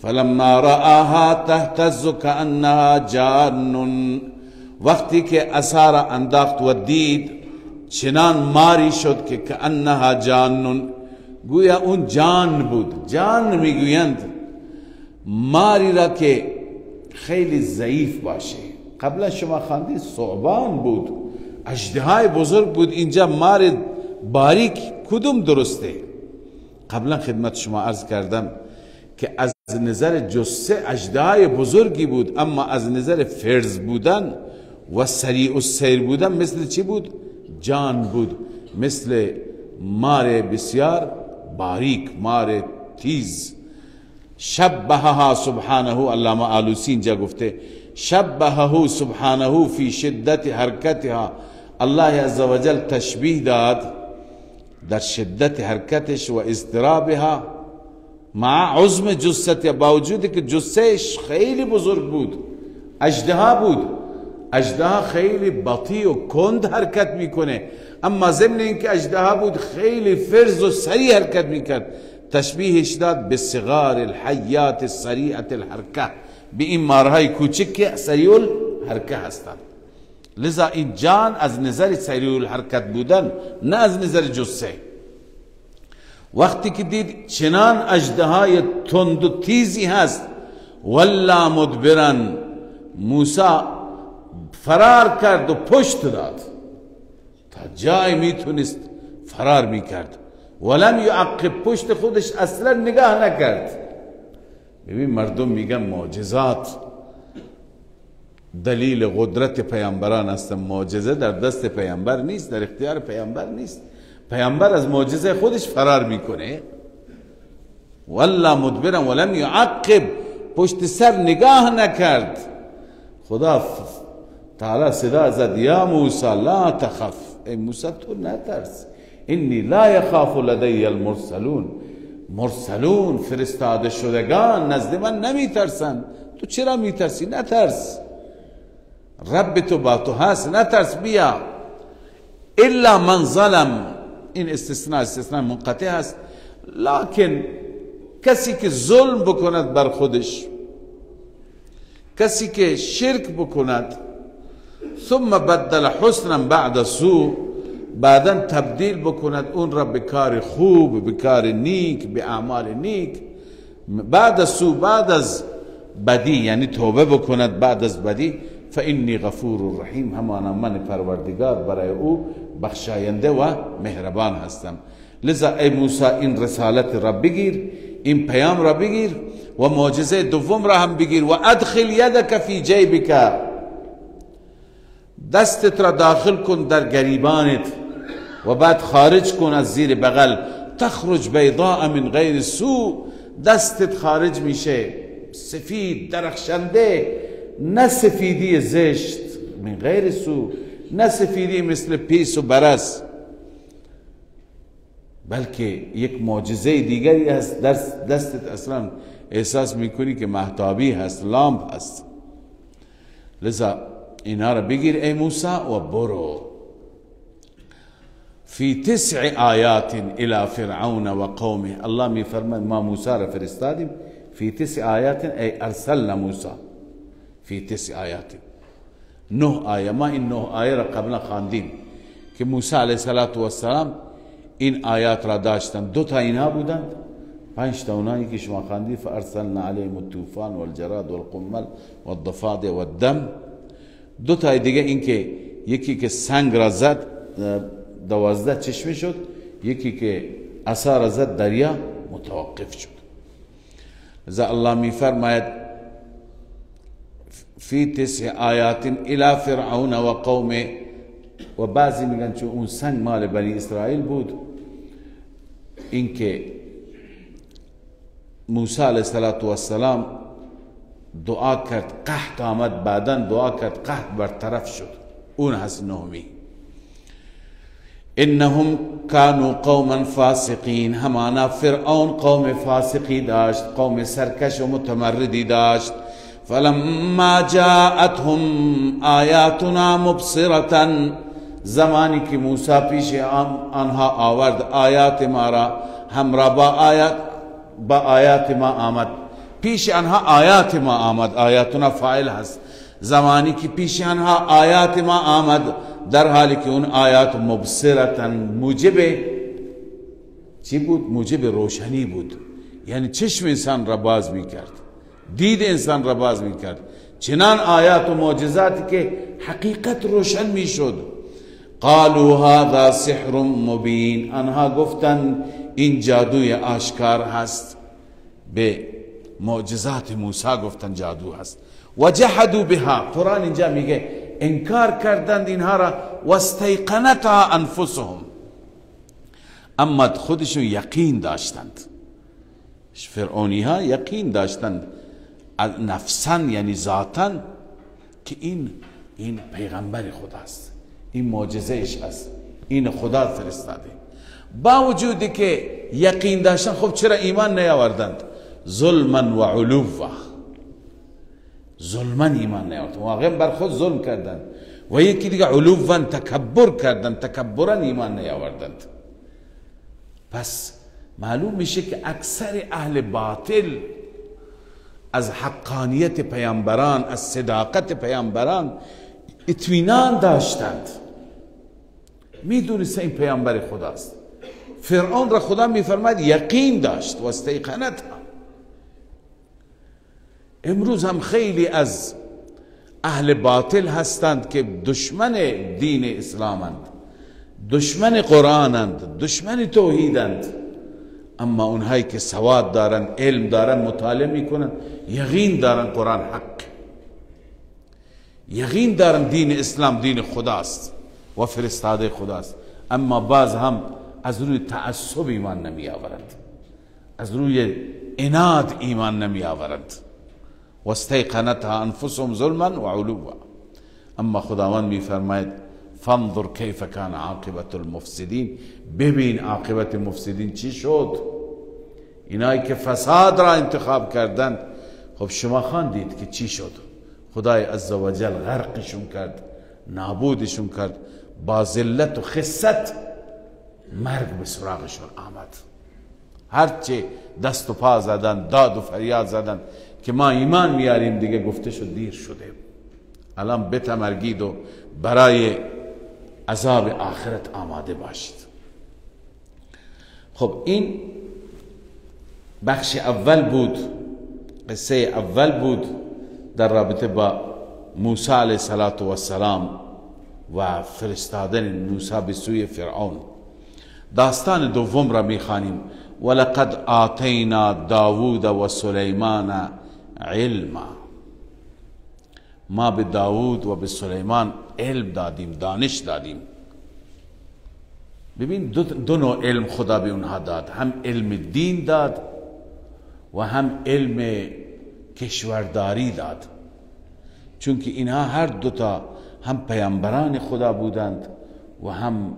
Speaker 1: فلما رآها تهتز کأنها جان، وقتی که عصا را انداخت و دید، چنان ماری شد که کأنها جان، گویا اون جان بود. جان میگویند ماری را که خیلی ضعیف باشه. قبلا شما خواندید ثعبان بود، اژدهای بزرگ بود، اینجا مار باریک. کدوم درسته؟ قبلا خدمت شما عرض کردم که از نظر جثه اژدهای بزرگی بود، اما از نظر فرز بودن و سریع السیر بودن مثل چی بود؟ جان بود، مثل مار بسیار باریک، مار تیز. شبهها سبحانه، علامه آلوسی اینجا گفته شبهه سبحانه فی شدت حرکتها، الله عزوجل تشبیه داد در شدت حرکتش و اضطرابها مع عظم جثته، با وجود که جثهش خیلی بزرگ بود، اژدها بود، اژدها خیلی بطی و کند حرکت میکنه، اما ضمن اینکه اژدها بود خیلی فرز و سریع حرکت میکرد. تشبیهش داد به صغار الحیات السریعة الحرکه، به این مارهای کوچک که سریع الحرکه هستند. لذا این جان از نظر سریع الحرکت بودن، نه از نظر جثه. وقتی که دید چنان اژدهای تند و تیزی هست، ولا مدبرا، موسی فرار کرد و پشت داد، تا جای میتونست فرار میکرد. ولم یعقب، پشت خودش اصلا نگاه نکرد. ببین مردم میگن معجزات دلیل قدرت پیامبران است. معجزه در دست پیامبر نیست، در اختیار پیامبر نیست. پیامبر از معجزه خودش فرار میکنه. ولا مدبرا ولم یعقب، پشت سر نگاه نکرد. خدا تعالی صدا زد یا موسی لا تخف، ای موسی تو نترس، انی لا یخاف لدی المرسلون، مرسلون فرستاده شدگان نزد من نمیترسند، تو چرا میترسی؟ نترس، رب تو با تو هست، نترس، بیا. الا من ظلم، این استثناء استثناء منقطع هست، لکن کسی که ظلم بکند بر خودش، کسی که شرک بکند، ثم بدل حسنا بعد سوء، بعدا تبدیل بکند اون را به کار خوب، به کار نیک، به اعمال نیک، بعد از سوء، بعد از بدی، یعنی توبه بکند بعد از بدی، فانی غفور رحیم، همانا من پروردگار برای او بخشاینده و مهربان هستم. لذا ای موسی این رسالت را بگیر، این پیام را بگیر و معجزه دوم را هم بگیر. و ادخل یدک فی جیبک، دستت را داخل کن در گریبانت و بعد خارج کن از زیر بغل. تخرج بیضاء من غیر سوء، دستت خارج میشه سفید درخشنده، نه سفیدی زشت، من غیر سوء، نه سفیدی مثل پیس و برس، بلکه یک معجزه دیگری هست. دستت اصلا احساس میکنی که مهتابی هست، لامپ هست. لذا اینا را بگیر ای موسی و برو. فی تسع آیات الى فرعون و قومه، الله می فرماید ما موسی را فرستادیم، فی تسع آیات ای ارسلنا موسی فی تسع آیات، 9 آیه. ما این 9 آیه را قبلا خواندیم که موسی علیه السلام این آیات را داشتند. 2 تا اینها بودند، 5 تا اونایی که شما خواندید، فارسلنا علیهم الطوفان والجراد والقمل والضفادع والدم. 2 تا دیگه این که یکی که سنگ را زد 12 چشمه شد، یکی که عصا را زد دریا متوقف شد. لذا الله می فرماید فی تسع آیات الی فرعون و قومه. و بعضی میگن چون اون سنگ مال بنی اسرائیل بود، اینکه موسی علیه السلام دعا کرد قحط آمد، بعدا دعا کرد قحط برطرف شد، اون هست نهمی. انهم کانوا قوما فاسقین، همانا فرعون قوم فاسقی داشت، قوم سرکش و متمردی داشت. فلما جاءتهم آیاتنا مبصرة، زمانی که موسی پیش آنها آورد آیات ما را، همراه با آیات ما آمد، پیش آنها آیات ما آمد، آیاتنا فاعل هست. زمانی که پیش آنها آیات ما آمد، در حالی که اون آیات مبصرة موجب چی بود؟ موجب روشنی بود، یعنی چشم انسان را باز میکرد، دید انسان را باز میکرد، چنان آیات و معجزات که حقیقت روشن میشد. قالوا هذا سحر مبین، آنها گفتند این جادوی آشکار هست. به معجزات موسی گفتن جادو هست. و جحدوا بها، قرآن اینجا میگه انکار کردند اینها را، واستیقنتها انفسهم، اما خودشون یقین داشتند. فرعونی ها یقین داشتند نفسا، یعنی ذاتا، که این پیغمبر خداست، این معجزه اش هست، این خدا فرستاده. با وجودی که یقین داشتن، خب چرا ایمان نیاوردند؟ ظلما و علوا، ظلما ایمان نیاوردند، واقعا بر خود ظلم کردند. و یکی دیگه علوا، تکبر کردند، تکبرا ایمان نیاوردند. پس معلوم میشه که اکثر اهل باطل از حقانیت پیامبران، از صداقت پیامبران اطمینان داشتند، میدونست این پیامبر خداست. فرعون را خدا میفرماید یقین داشت، واستیقنتها. امروز هم خیلی از اهل باطل هستند که دشمن دین اسلامند، دشمن قرآنند، دشمن توحیدند، اما اونهایی که سواد دارند، علم دارند، مطالعه میکنند، یقین دارند قرآن حق، یقین دارند دین اسلام دین خداست و فرستاده خداست، اما باز هم از روی تعصب ایمان نمی آورند، از روی عناد ایمان نمی آورند. واستیقنتها انفسهم ظلما و علوا. اما خداوند میفرماید فانظر کیف کان عاقبت المفسدین، ببین عاقبت مفسدین چی شد، اینایی که فساد را انتخاب کردند. خب شما خواندید که چی شد، خدای عزوجل غرقشون کرد، نابودشون کرد، با ذلت و خست مرگ به سراغشون آمد. هرچه دست و پا زدن، داد و فریاد زدن که ما ایمان میاریم، دیگه گفته شد دیر شده، الان بتمرگید و برای عذاب آخرت آماده باشید. خب این بخش اول بود، قصه اول بود در رابطه با موسی علیه السلام و فرستادن موسی به سوی فرعون. داستان دوم را میخوانیم. ولقد آتینا داوود و سلیمان علما، ما به داوود و به سلیمان علم دادیم، دانش دادیم. ببین دو نوع علم خدا به اونها داد، هم علم دین داد و هم علم کشورداری داد، چون که اینها هر دوتا هم پیامبران خدا بودند و هم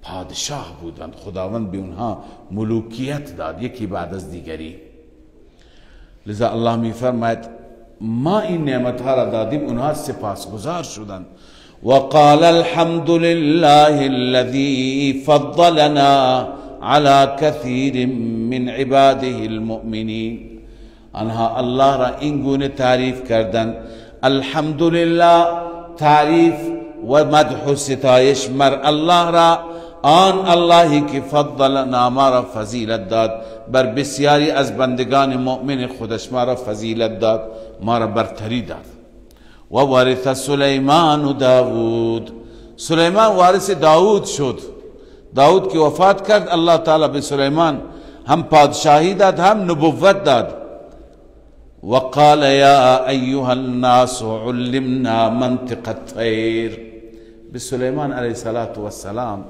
Speaker 1: پادشاه بودند. خداوند به اونها ملوکیت داد، یکی بعد از دیگری. لذا الله می فرماید ما این نعمتها را دادیم، اونها سپاسگزار شدند. وقال الحمد لله الذي فضلنا على كثير من عباده المؤمنین. آنها الله را این گونه تعریف کردند، الحمدلله، تعریف و مدح و ستایش مر الله را، آن اللهی که فضلنا، ما را فضیلت داد بر بسیاری از بندگان مؤمن خودش، ما را فضیلت داد، ما را برتری داد. و ورث سلیمان داود، سلیمان وارث داود شد. داود که وفات کرد، الله تعالی به سلیمان هم پادشاهی داد، هم نبوت داد. وقال یا ایها الناس علمنا منطق الطیر. به سلیمان علیه السلام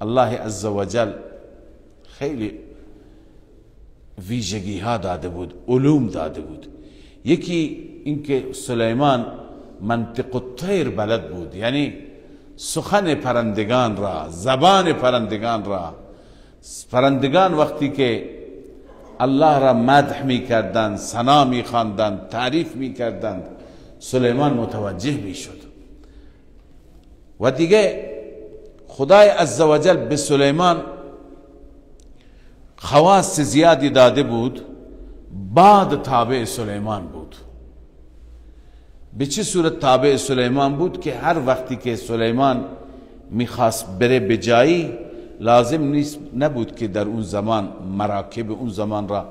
Speaker 1: الله عزوجل خیلی ویژگی ها داده بود، علوم داده بود. یکی اینکه سلیمان منطق الطیر بلد بود، یعنی سخن پرندگان را، زبان پرندگان را. پرندگان وقتی که الله را مدح می کردند، ثنا می خواندند، تعریف می کردند، سلیمان متوجه می شد. و دیگه خدای عزوجل به سلیمان خواص زیادی داده بود، بعد تابع سلیمان بود. به چه صورت تابع سلیمان بود؟ که هر وقتی که سلیمان میخواست بره به جایی، لازم نیست نبود که در اون زمان مراکب اون زمان را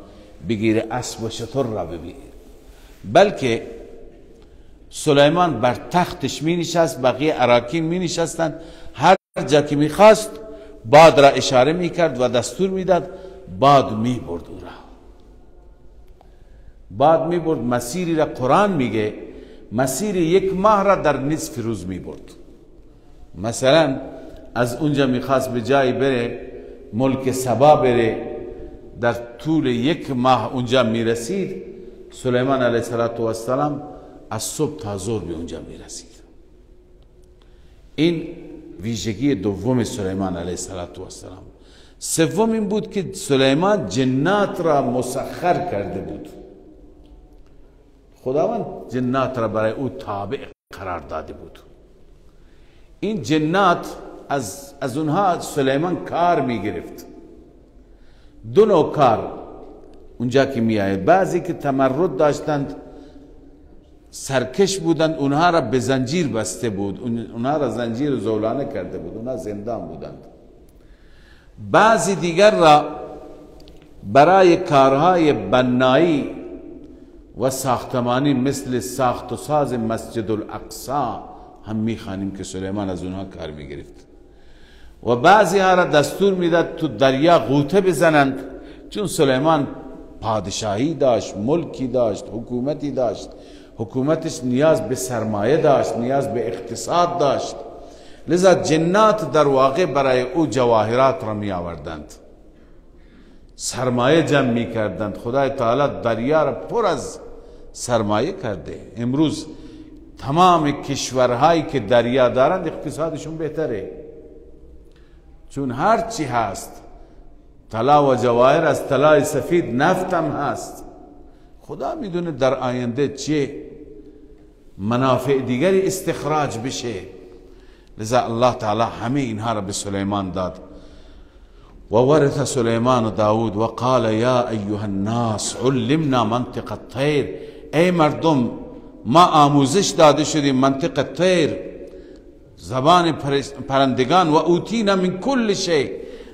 Speaker 1: بگیره، اسب و شتر را بگیره، بلکه سلیمان بر تختش می نشست، بقیه اراکین می نشستند، هر جا که میخواست باد را اشاره میکرد و دستور میداد، باد میبرد او را، باد میبرد مسیری را. قرآن میگه مسیر یک ماه را در نصف روز می برد. مثلا از اونجا میخواست به جایی بره، ملک سبا بره، در طول یک ماه اونجا میرسید. سلیمان علیه السلام از صبح تا ظهر به اونجا میرسید. این ویژگی دوم سلیمان علیه السلام. سوم این بود که سلیمان جنات را مسخر کرده بود. خداوند جنات را برای او تابع قرار داده بود. این جنات از اونها سلیمان کار می گرفت. دو نوع کار اونجا که می آید، بعضی که تمرد داشتند، سرکش بودند، اونها را به زنجیر بسته بود، اونها را زنجیر زولانه کرده بود، اونها زندان بودند. بعضی دیگر را برای کارهای بنایی و ساختمانی مثل ساخت و ساز مسجد الاقصی هم میخوانیم که سلیمان از اونها کار میگرفت. و بعضی ها را دستور میداد تو دریا غوطه بزنند، چون سلیمان پادشاهی داشت، ملکی داشت، حکومتی داشت، حکومتش نیاز به سرمایه داشت، نیاز به اقتصاد داشت. لذا جنات در واقع برای او جواهرات را می آوردند، سرمایه جمع می کردند. خدای تعالی دریا را پر از سرمایه کرده. امروز تمام کشورهایی که دریا دارند اقتصادشون بهتره، چون هر چی هست طلا و جواهر، از طلای سفید نفت هم هست. خدا میدونه در آینده چه منافع دیگری استخراج بشه. لذا الله تعالی همه اینها را به سلیمان داد. و ورث سلیمان داود و قال یا ایها الناس علمنا منطق الطیر. ای مردم، ما آموزش داده شدیم منطق الطیر، زبان پرندگان، و اوتینا من کل شی،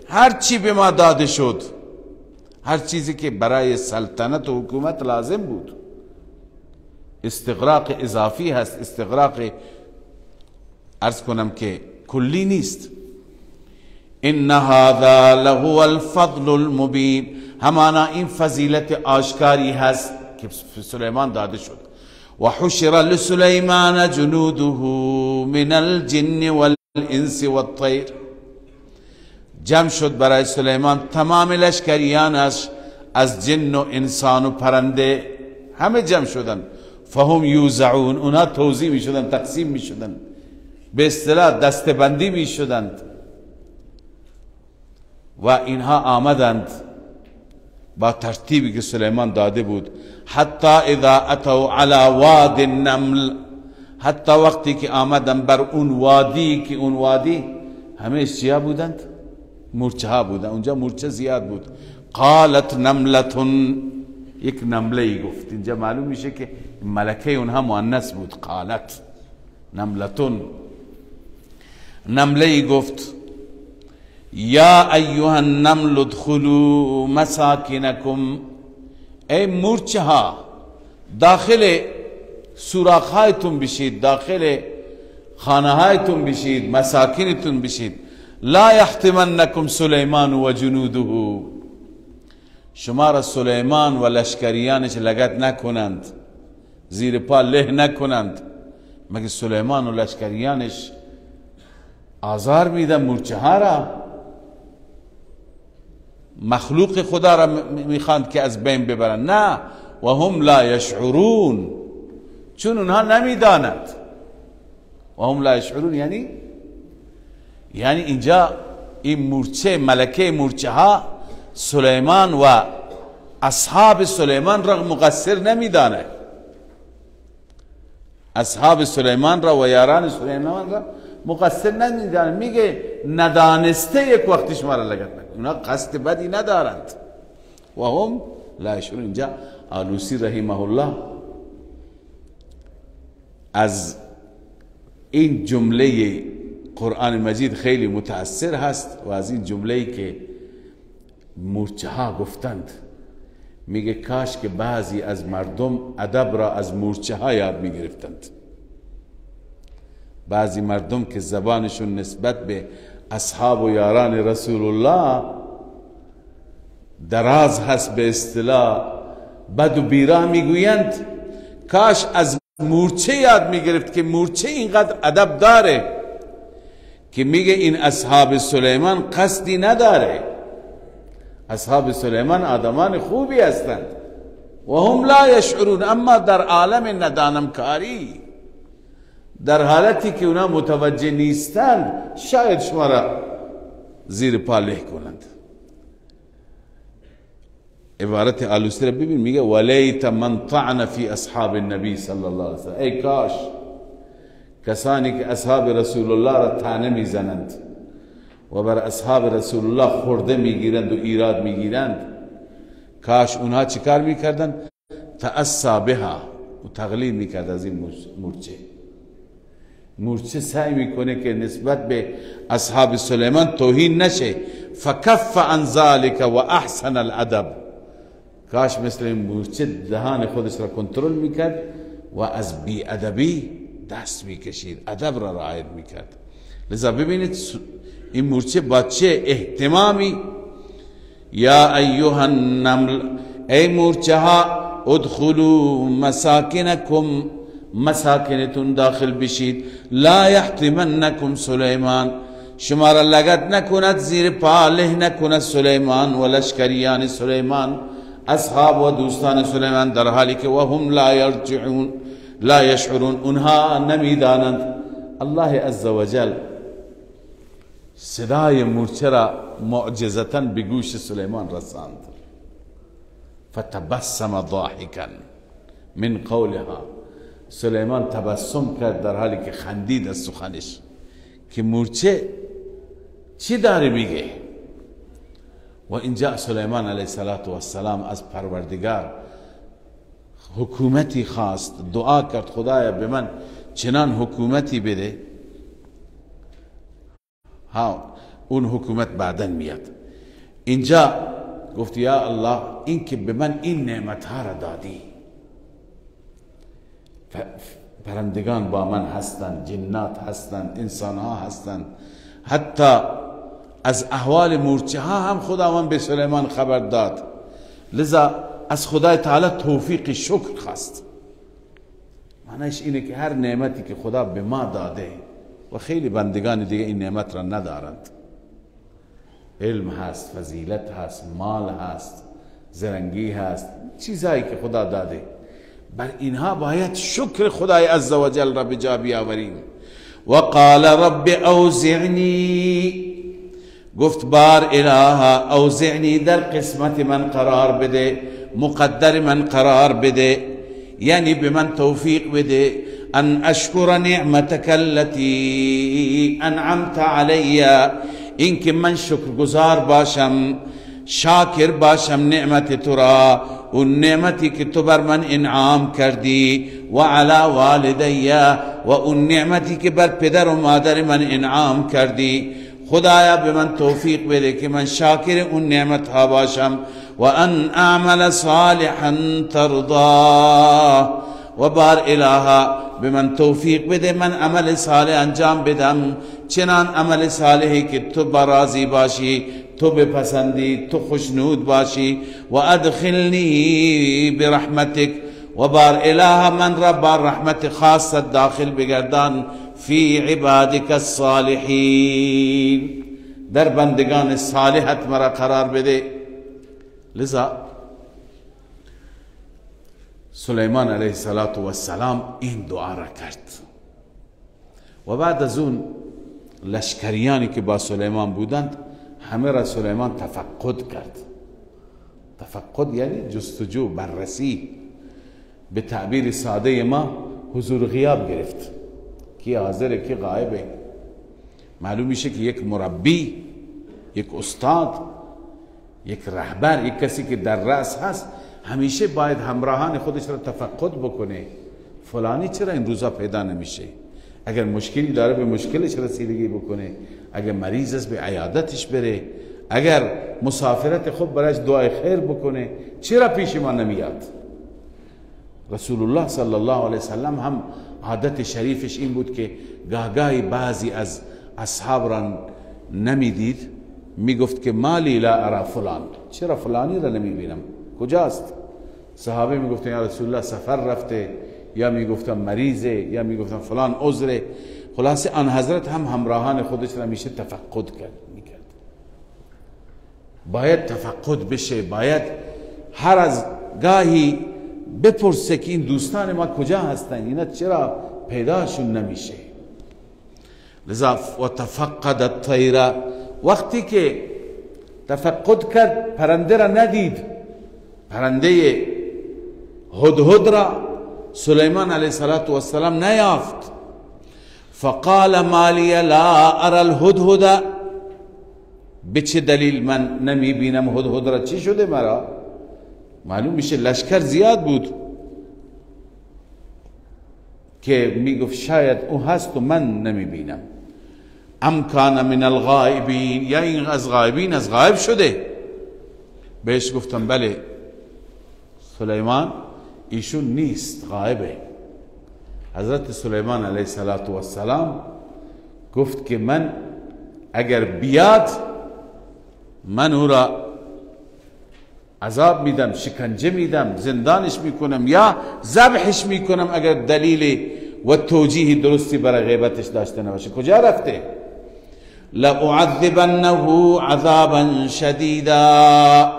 Speaker 1: هر چی به ما داده شد، هر چیزی که برای سلطنت و حکومت لازم بود. استغراق اضافی هست، استغراق عرض کنم که کلی نیست. ان هذا لهو الفضل المبین، همانا این فضیلت آشکاری هست که سلیمان داده شد. و حشر لسلیمان جنوده من الجن والانس والطیر، جمع شد برای سلیمان تمام لشکریانش از جن و انسان و پرنده، همه جمع شدن. فهم یوزعون، اونها توزیع می شدن، تقسیم می شدن، به اصطلاح دستبندی می شدند. و اینها آمدند با ترتیبی که سلیمان داده بود. حتی اذا اتوا علی واد النمل، حتی وقتی که آمدند بر اون وادی که اون وادی همه چیا بودند؟ مورچه ها بودند، اونجا مورچه زیاد بود. قالت نملتون، یک نمله ای گفت. اینجا معلوم میشه که ملکه اونها مؤنث بود. قالت نملتون، نمله ای گفت یا ایها النمل ادخلوا مساکنکم، ای مورچه ها داخل سوراخ هایتون بشید، داخل خانه هایتون بشید، مساکنتون بشید. لا یحطمنکم سلیمان و جنوده، شما را سلیمان و لشکریانش لگد نکنند، زیر پا له نکنند. مگه سلیمان و لشکریانش آزار میدن مورچه ها را؟ مخلوق خدا را میخواند که از بین ببرن؟ نه، و هم لا یشعرون، چون اونها نمیدانند. و هم لا یشعرون یعنی اینجا این مورچه، ملکه مورچه ها، سلیمان و اصحاب سلیمان را مقصر نمیدانه. اصحاب سلیمان را و یاران سلیمان را مقصر نمیدانه، میگه ندانسته یک وقتی شما را لگد نکن، اونا قصد بدی ندارند. و هم لا یشعرون. اینجا آلوسی رحمه الله از این جمله قرآن مجید خیلی متأثر هست و از این جمله که مورچه ها گفتند، میگه کاش که بعضی از مردم ادب را از مورچه ها یاد میگرفتند. بعضی مردم که زبانشون نسبت به اصحاب و یاران رسول الله دراز هست، به اصطلاح بد و بیراه میگویند، کاش از مورچه یاد میگرفت که مورچه اینقدر ادب داره که میگه این اصحاب سلیمان قصدی نداره، اصحاب سلیمان آدمان خوبی هستند و هم لا یشعرون، اما در عالم ندانم کاری، در حالتی که اونا متوجه نیستند، شاید شما را زیر پا له کنند. عبارت آلوسی را ببین، میگه ولیت من طعن فی اصحاب النبی صلی الله علیه وسلم، ای کاش کسانی که اصحاب رسول الله را طعنه میزنند و بر اصحاب رسول الله خورده میگیرند و ایراد میگیرند، کاش اونها چیکار میکردند؟ تأسا بها، و تغلیب میکرد از این مورچه. مورچه سعی میکنه که نسبت به اصحاب سلیمان توهین نشه، فکف عن ذلك و احسن الادب، کاش مثل این مورچه دهان خودش را کنترل میکرد و از بیادبی دست میکشید، ادب را رعایت میکرد. لذا ببینید این مورچه با چه اهتمامی، یا ایها النمل، ای مورچه ها، ادخلوا مساکنکم، مساکنتون داخل بشید، لا یحطمنکم سلیمان، شما را لگد نکند، زیر پا له نکند سلیمان و لشکریان سلیمان، اصحاب و دوستان سلیمان، در حالی که و هم لا یرجعون لا یشعرون، اونها نمیدانند. الله عزوجل صدای مورچه را معجزتا به گوش سلیمان رساند. فتبسم ضاحکا من قولها، سلیمان تبسم کرد در حالی که خندید از سخنش که مورچه چی داره میگه. و اینجا سلیمان علیه السلام از پروردگار حکومتی خواست، دعا کرد خدایا به من چنان حکومتی بده. ها اون حکومت بعدا میاد. اینجا گفت یا الله، این که به من این نعمت ها را دادی، پرندگان با من هستند، جنات هستند، انسان ها هستند، حتی از احوال مورچه ها هم خداوند به سلیمان خبر داد. لذا از خدای تعالی توفیق شکر خواست. معنیش اینه که هر نعمتی که خدا به ما داده، و خیلی بندگان دیگه این نعمت را ندارند، علم هست، فضیلت هست، مال هست، زرنگی هست، چیزایی که خدا داده، بر اینها باید شکر خدای عزوجل را به جا بیاوریم. و قال رب اوزعنی، گفت بار الها اوزعنی، در قسمت من قرار بده، مقدر من قرار بده، یعنی به من توفیق بده، ان اشکر نعمتك التي انعمت علی، اینکه من شکرگزار باشم، شاکر باشم نعمت تو را، اون نعمتی که تو بر من انعام کردی، و علی والدی، و اون نعمتی که بر پدر و مادر من انعام کردی. خدایا به من توفیق بده که من شاکر اون نعمت ها باشم. و ان اعمل صالحا ترضاه، و بار الها به من توفیق بده من عمل صالح انجام بدم، چنان عمل صالحی که تو براضی باشی، تو بپسندی، تو خوشنود باشی. و ادخلنی برحمتک، و بار اله من را بار رحمت خاصت داخل بگردان، فی عبادک الصالحین، در بندگان صالحت مرا قرار بده. لذا سلیمان علیه السلام این دعا را کرد و بعد از اون لشکریانی که با سلیمان بودند همه را سلیمان تفقد کرد. تفقد یعنی جستجو، بررسی، به تعبیر ساده ما حضور غیاب گرفت، کی حاضره کی غایبه. معلوم میشه که یک مربی، یک استاد، یک رهبر، یک کسی که در رأس هست همیشه باید همراهان خودش را تفقد بکنه. فلانی چرا این روزا پیدا نمیشه؟ اگر مشکلی داره به مشکلش رسیدگی بکنه، اگر مریض است به عیادتش بره، اگر مسافرت خوب برایش دعای خیر بکنه. چرا پیش ما نمیاد؟ رسول الله صلی الله علیه وسلم هم عادت شریفش این بود که گاهگاهی بعضی از اصحاب را نمیدید، میگفت که مالی لا ارا فلان، چرا فلانی را نمیبینم، کجاست؟ صحابه میگفتن یا رسول الله سفر رفته، یا میگفتن مریضه، یا میگفتن فلان عذره. خلاصه آن حضرت هم همراهان خودش را میشه تفقد میکرد. باید تفقد بشه، باید هر از گاهی بپرسه که این دوستان ما کجا هستن، اینا چرا پیداشون نمیشه. لذا و تفقد الطیر، وقتی که تفقد کرد پرنده را ندید، پرنده هدهد را سلیمان علیه السلام نیافت. فقال ما لی لا ارى الهدهد، به چه دلیل من نمی بینم هدهد را؟ چی شده مرا؟ معلوم میشه لشکر زیاد بود که میگفت شاید او هست و من نمی بینم. ام کان من الغائبین، یا این از غائبین، از غائب شده. بهش گفتم بله سلیمان ایشون نیست، غائبه. حضرت سلیمان علیه السلام گفت که من اگر بیاد من او را عذاب میدم، شکنجه میدم، زندانش میکنم یا ذبحش میکنم اگر دلیل و توجیه درستی برای غیبتش داشته نباشه. کجا رفته؟ لأعذبنه عذابا شدیدا،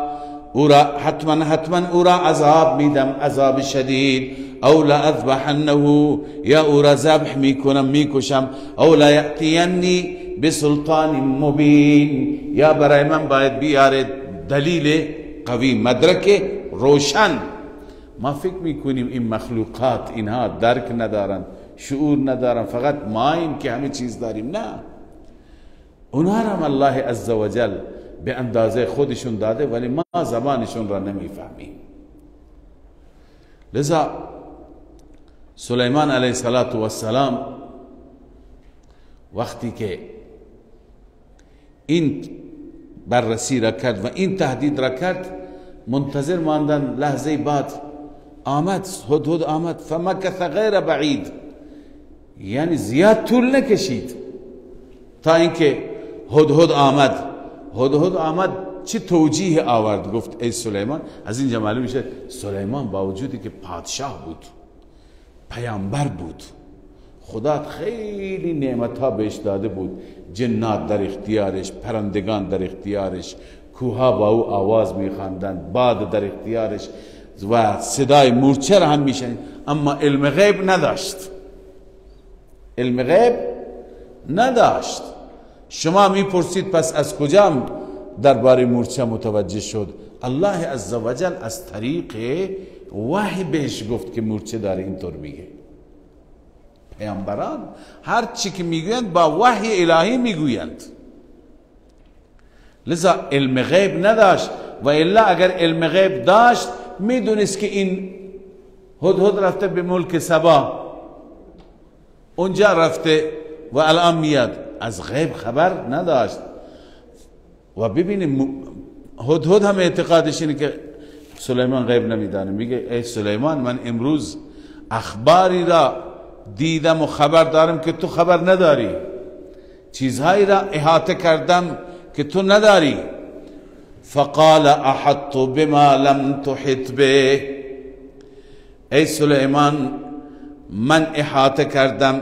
Speaker 1: او را حتما او را عذاب میدم، عذاب شدید. او لأذبحنه، یا او را ذبح میکنم، میکشم. او لیأتینی بسلطان مبین، یا برای من باید بیاره دلیل قوی، مدرک روشن. ما فکر میکنیم این مخلوقات اینها درک ندارن، شعور ندارن، فقط ماییم که همه چیز داریم. نه، اونها هم الله عزوجل به اندازه خودشون داده، ولی ما زبانشون را نمیفهمیم. لذا سلیمان علیه السلام وقتی که این بررسی را کرد و این تهدید را کرد، منتظر ماندن. لحظه بعد آمد هدهد آمد، فمکث غیر بعید، یعنی زیاد طول نکشید تا اینکه هدهد آمد. هدهد آمد چه توجیه آورد؟ گفت ای سلیمان. از اینجا معلوم میشه سلیمان با وجودی که پادشاه بود، پیامبر بود، خدا خیلی نعمت ها بهش داده بود، جنات در اختیارش، پرندگان در اختیارش، کوها با او آواز میخواندند، باد در اختیارش و صدای مورچه را هم میشنید، اما علم غیب نداشت. علم غیب نداشت. شما میپرسید پس از کجا درباره مورچه متوجه شد؟ الله عزوجل از طریق وحی بهش گفت که مورچه داره اینطور میگه. پیامبران هر چی که میگویند با وحی الهی میگویند، لذا علم غیب نداشت. و الا اگر علم غیب داشت میدونست که این هدهد رفته به ملک سبا، اونجا رفته و الان میاد. از غیب خبر نداشت. و ببینیم هدهد هم اعتقادش اینه که سلیمان غیب نمیدانه. میگه ای سلیمان، من امروز اخباری را دیدم و خبر دارم که تو خبر نداری، چیزهایی را احاطه کردم که تو نداری. فقال احط بما لم تحط به، ای سلیمان من احاطه کردم،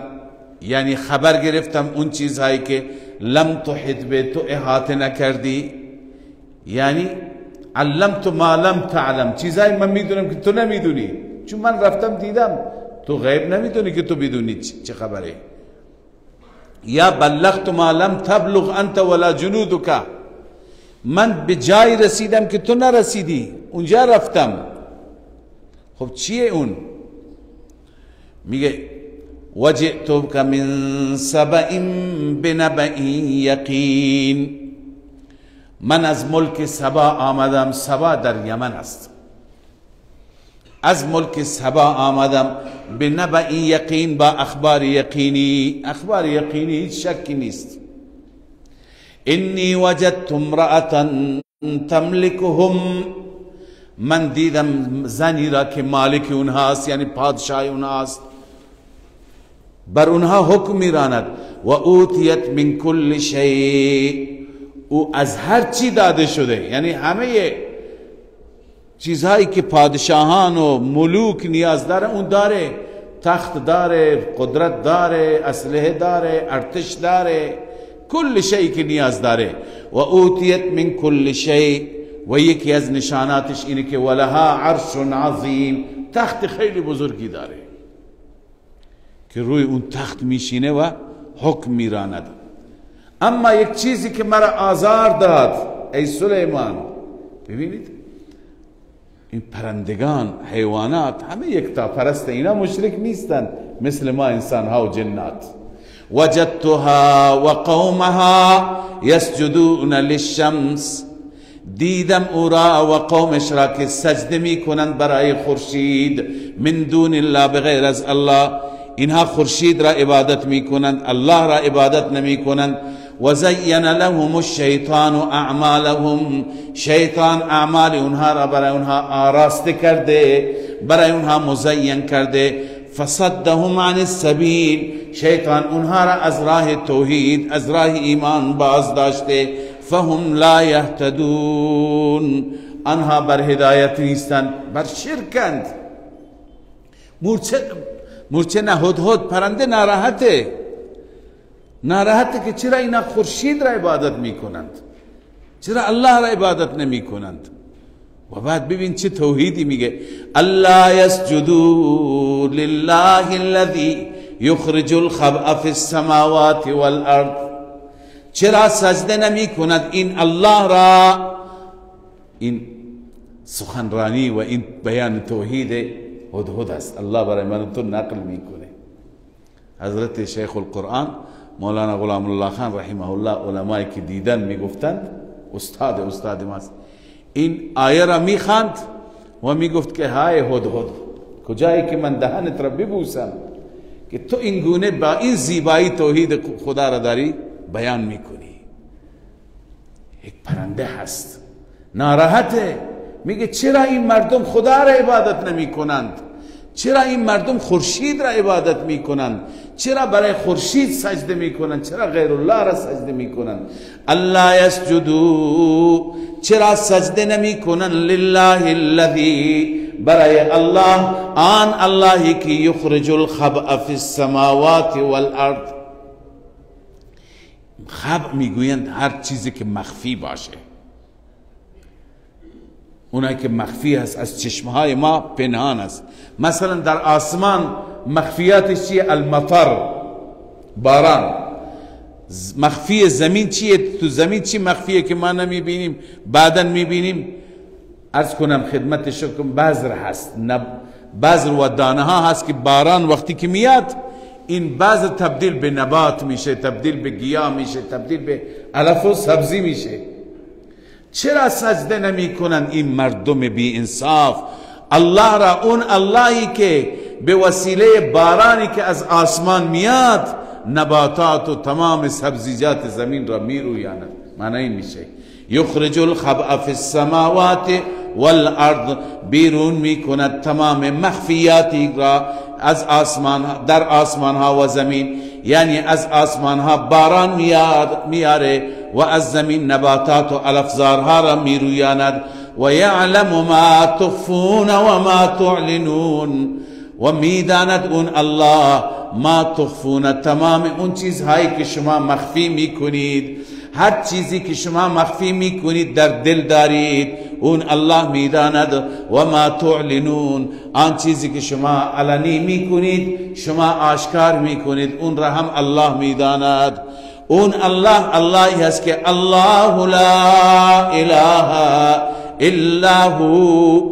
Speaker 1: یعنی خبر گرفتم اون چیزهایی که لم تحط به، تو احاطه نکردی، یعنی علمت ما لم تعلم، چیزهایی من میدونم که تو نمیدونی، چون من رفتم دیدم، تو غیب نمیدونی که تو بدونی چه خبره. یا بلغت ما لم تبلغ انت ولا جنودک، من به جای رسیدم که تو نرسیدی، اونجا رفتم. خب چیه اون؟ میگه وجئتک من سبأ بنبأ یقین، من از ملک سبا آمدم. سبا در یمن است. از ملک سبا آمدم، بنبأ یقین، با اخبار یقینی. اخبار یقینی هیچ شکی نیست. انی وجدت امرأة تملکهم، من دیدم زنی را که مالک اونهاست، یعنی پادشاه اونهاست، بر اونها حکم میراند. و اوتیت من کل شیء، او از هر چی داده شده، یعنی همه چیزهایی که پادشاهان و ملوک نیاز داره اون داره. تخت داره، قدرت داره، اسلحه داره، ارتش داره، کل شیء که نیاز داره. و اوتیت من کل شیء، و یکی از نشاناتش اینه که ولها عرش عظیم، تخت خیلی بزرگی داره که روی اون تخت میشینه و حکم میراند. اما یک چیزی که مرا آزار داد ای سلیمان، ببینید این پرندگان، حیوانات همه یکتا پرست، اینا مشرک نیستن مثل ما انسان ها و جنات. وجدتها و قومها یسجدون للشمس، دیدم او را و قومش را که سجده میکنند برای خورشید، من دون الله، بغیر از الله. اینها خورشید را عبادت میکنند، الله را عبادت نمیکنند. و زین لهم الشیطان اعمالهم، شیطان اعمال اونها را برای اونها آراسته کرده، برای اونها مزین کرده. فصدهم عن السبیل، شیطان اونها را از راه توحید، از راه ایمان باز داشته. فهم لا یهتدون، آنها بر هدایت نیستند، بر شرکند. مورچه نه، هدهد پرنده ناراحته، ناراحته که چرا اینا خورشید را عبادت میکنند، چرا الله را عبادت نمیکنند. و بعد ببین چه توحیدی میگه، الله یسجدوا لله الذی یخرج الخبأ فی السماوات والارض. چرا سجده نمی کند این الله را؟ این سخنرانی و این بیان توحید هدهد است، الله برای من تو نقل میکنه. حضرت شیخ القرآن مولانا غلام الله خان رحمه الله، علمایی که دیدن میگفتند استاد ماست، این آیه را میخواند و میگفت که های هدهد، کجایی که من دهنت را ببوسم که تو این گونه با این زیبایی توحید خدا را داری بیان میکنی. یک پرنده هست ناراحته، میگه چرا این مردم خدا را عبادت نمی کنند، چرا این مردم خورشید را عبادت میکنند، چرا برای خورشید سجده میکنند، چرا غیر الله را سجده میکنند. الله یسجدو، چرا سجده نمیکنند لله الذی، برای الله، آن اللهی که یخرج الخبأ فی السماوات والارض. خبأ میگویند هر چیزی که مخفی باشه، اونایی که مخفی هست از چشمهای ما پنهان است. مثلا در آسمان مخفیاتش چیه؟ المطر، باران. مخفی زمین چیه؟ تو زمین چی مخفیه که ما نمیبینیم بعدا میبینیم؟ عرض کنم خدمت شما بذر هست، بذر و دانه ها هست که باران وقتی که میاد این بذر تبدیل به نبات میشه، تبدیل به گیاه میشه، تبدیل به علف و سبزی میشه. چرا سجده نمی کنند این مردم بی انصاف الله را؟ اون اللهی که به وسیله بارانی که از آسمان میاد نباتات و تمام سبزیجات زمین را میرویاند. معنی این میشه یخرج الخبأ فی السماوات والارض، بیرون میکند تمام مخفیاتی را از آسمان، در آسمان ها و زمین. یعنی از آسمان ها باران میاره و از زمین نباتات و علفزارها را میرویاند. و یعلم ما تخفون و ما تعلنون، و میداند اون الله ما تخفون، تمام اون چیزهایی که شما مخفی میکنید، هر چیزی که شما مخفی میکنید در دل دارید اون الله میداند. و ما تعلنون، آن چیزی که شما علنی میکنید، شما آشکار میکنید، اون را هم الله میداند. اون الله اللهی هست که الله لا اله الا هو،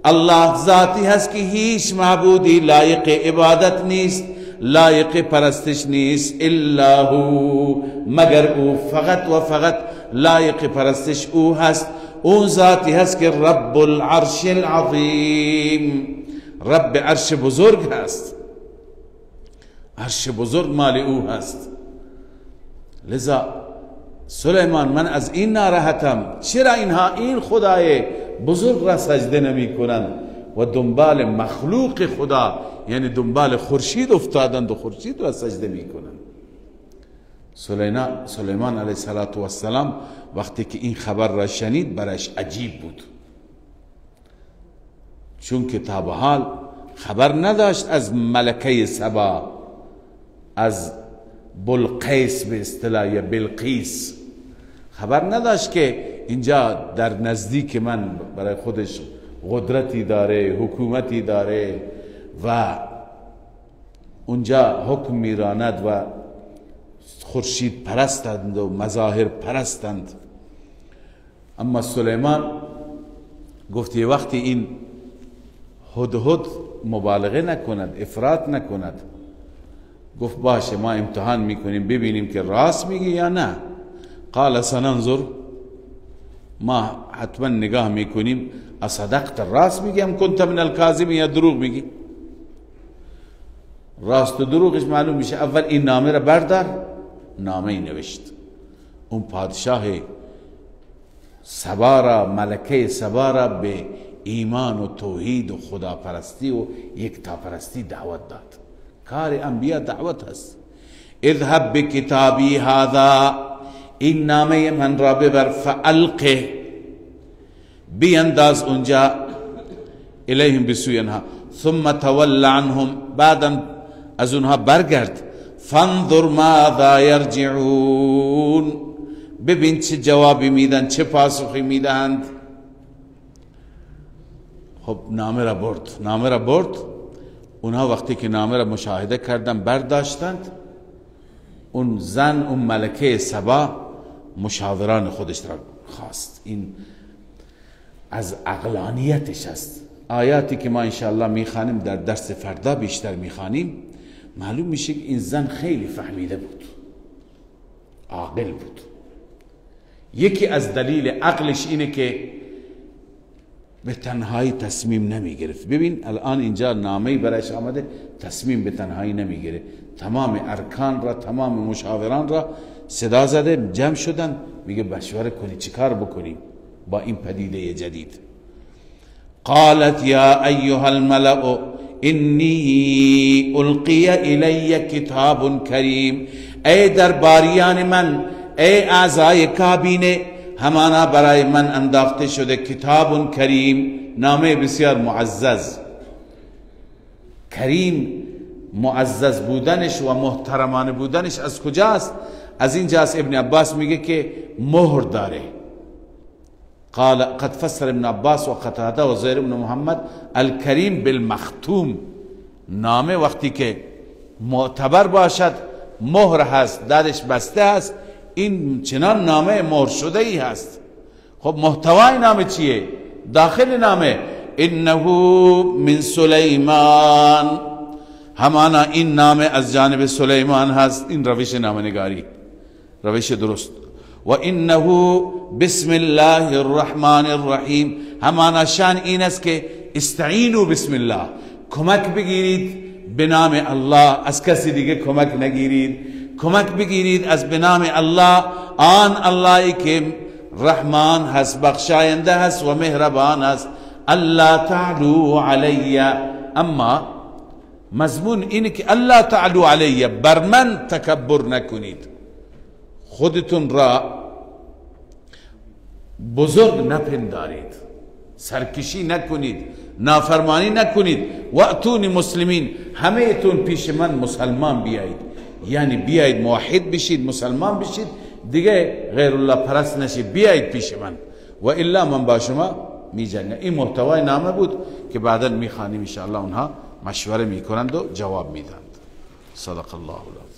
Speaker 1: الله ذاتی هست که هیچ معبودی لایق عبادت نیست، لایق پرستش نیست، الا هو، مگر او، فقط و فقط لایق پرستش او هست. اون ذاتی هست که رب العرش العظیم، رب عرش بزرگ هست، عرش بزرگ مال او هست. لذا سلیمان من از این ناراحتم، چرا اینها این خدای بزرگ را سجده نمی کنند و دنبال مخلوق خدا، یعنی دنبال خورشید افتادند و خورشید را سجده می کنند. سلیمان علیه السلام وقتی که این خبر را شنید برایش عجیب بود، چون که تا به حال خبر نداشت از ملکه سبا، از بلقیس به اصطلاح یا بلقیس، خبر نداشت که اینجا در نزدیک من برای خودش قدرتی داره، حکومتی داره و اونجا حکم میراند و خورشید پرستند و مظاهر پرستند. اما سلیمان گفت یه وقتی این هدهد مبالغه نکند، افراط نکند. گفت باشه ما امتحان میکنیم ببینیم که راست میگی یا نه. قال سننظر، ما حتما نگاه میکنیم، اصدقت، راست میگی ام کنت من الکاذبین، یا دروغ میگی. راست و دروغش معلوم میشه. اول این نامه را بردار. نامه نوشت. اون پادشاه سبا را، ملکه سبا را به ایمان و توحید و خداپرستی و یکتاپرستی دعوت داد. کار انبیا دعوت هست. اذهب بکتابی هذا، این نامه من را ببر، فالقه، بینداز اونجا، الیهم، بسوی انها، ثم تول عنهم، بعدا از اونها برگرد، فانظر ماذا یرجعون، ببین چه جوابی میدن، چه پاسخی میدهند. خب نامه را برد، نامه را برد. اونها وقتی که نامه را مشاهده کردن برداشتند. اون زن، اون ملکه سبا، مشاوران خودش را خواست. این از عقلانیتش است. آیاتی که ما انشاءالله میخوانیم در درس فردا بیشتر میخوانیم، معلوم میشه که این زن خیلی فهمیده بود، عاقل بود. یکی از دلیل عقلش اینه که به تنهایی تصمیم نمی گرفت. ببین الان اینجا نامه‌ای برایش آمده، تصمیم به تنهایی نمیگیره. تمام ارکان را، تمام مشاوران را صدا زده، جمع شدن، میگه مشوره کنی چیکار بکنیم با این پدیده جدید. قالت یا ایها الملأ انی القی الی کتاب کریم، ای درباریان من، ای اعضای کابینه، همانا برای من انداخته شده کتاب کریم، نامه بسیار معزز. کریم معزز بودنش و محترمانه بودنش از کجاست؟ از اینجاست. ابن عباس میگه که مهر داره. قال قد فسر ابن عباس و قتاده و زهیر ابن محمد الکریم بالمختوم. نامه وقتی که معتبر باشد مهر هست، دادش بسته هست، این چنان نامه مهر شده ای هست. خب محتوای نامه چیه؟ داخل نامه انه من سلیمان، همانا این نامه از جانب سلیمان هست. این روش نامه نگاری، روش درست. و انه بسم الله الرحمن الرحیم، همانا شان این است که استعینوا بسم الله، کمک بگیرید به نام الله، از کسی دیگه کمک نگیرید، کمک بگیرید از به نام الله، آن اللهی که رحمان هست، بخشاینده هست و مهربان هست. الله تعلو علی، اما مضمون اینه که الله تعلو علی، بر من تکبر نکنید، خودتون را بزرگ نپندارید، سرکشی نکنید، نافرمانی نکنید. واتونی مسلمین، همه تون پیش من مسلمان بیایید، یعنی بیایید موحد بشید، مسلمان بشید، دیگه غیر الله پرست نشید، بیایید پیش من و الا من با شما میجنگم. این محتوای نامه بود که بعدا میخوانیم انشاءالله. اونها مشوره میکنند و جواب میدند. صدق الله العظیم.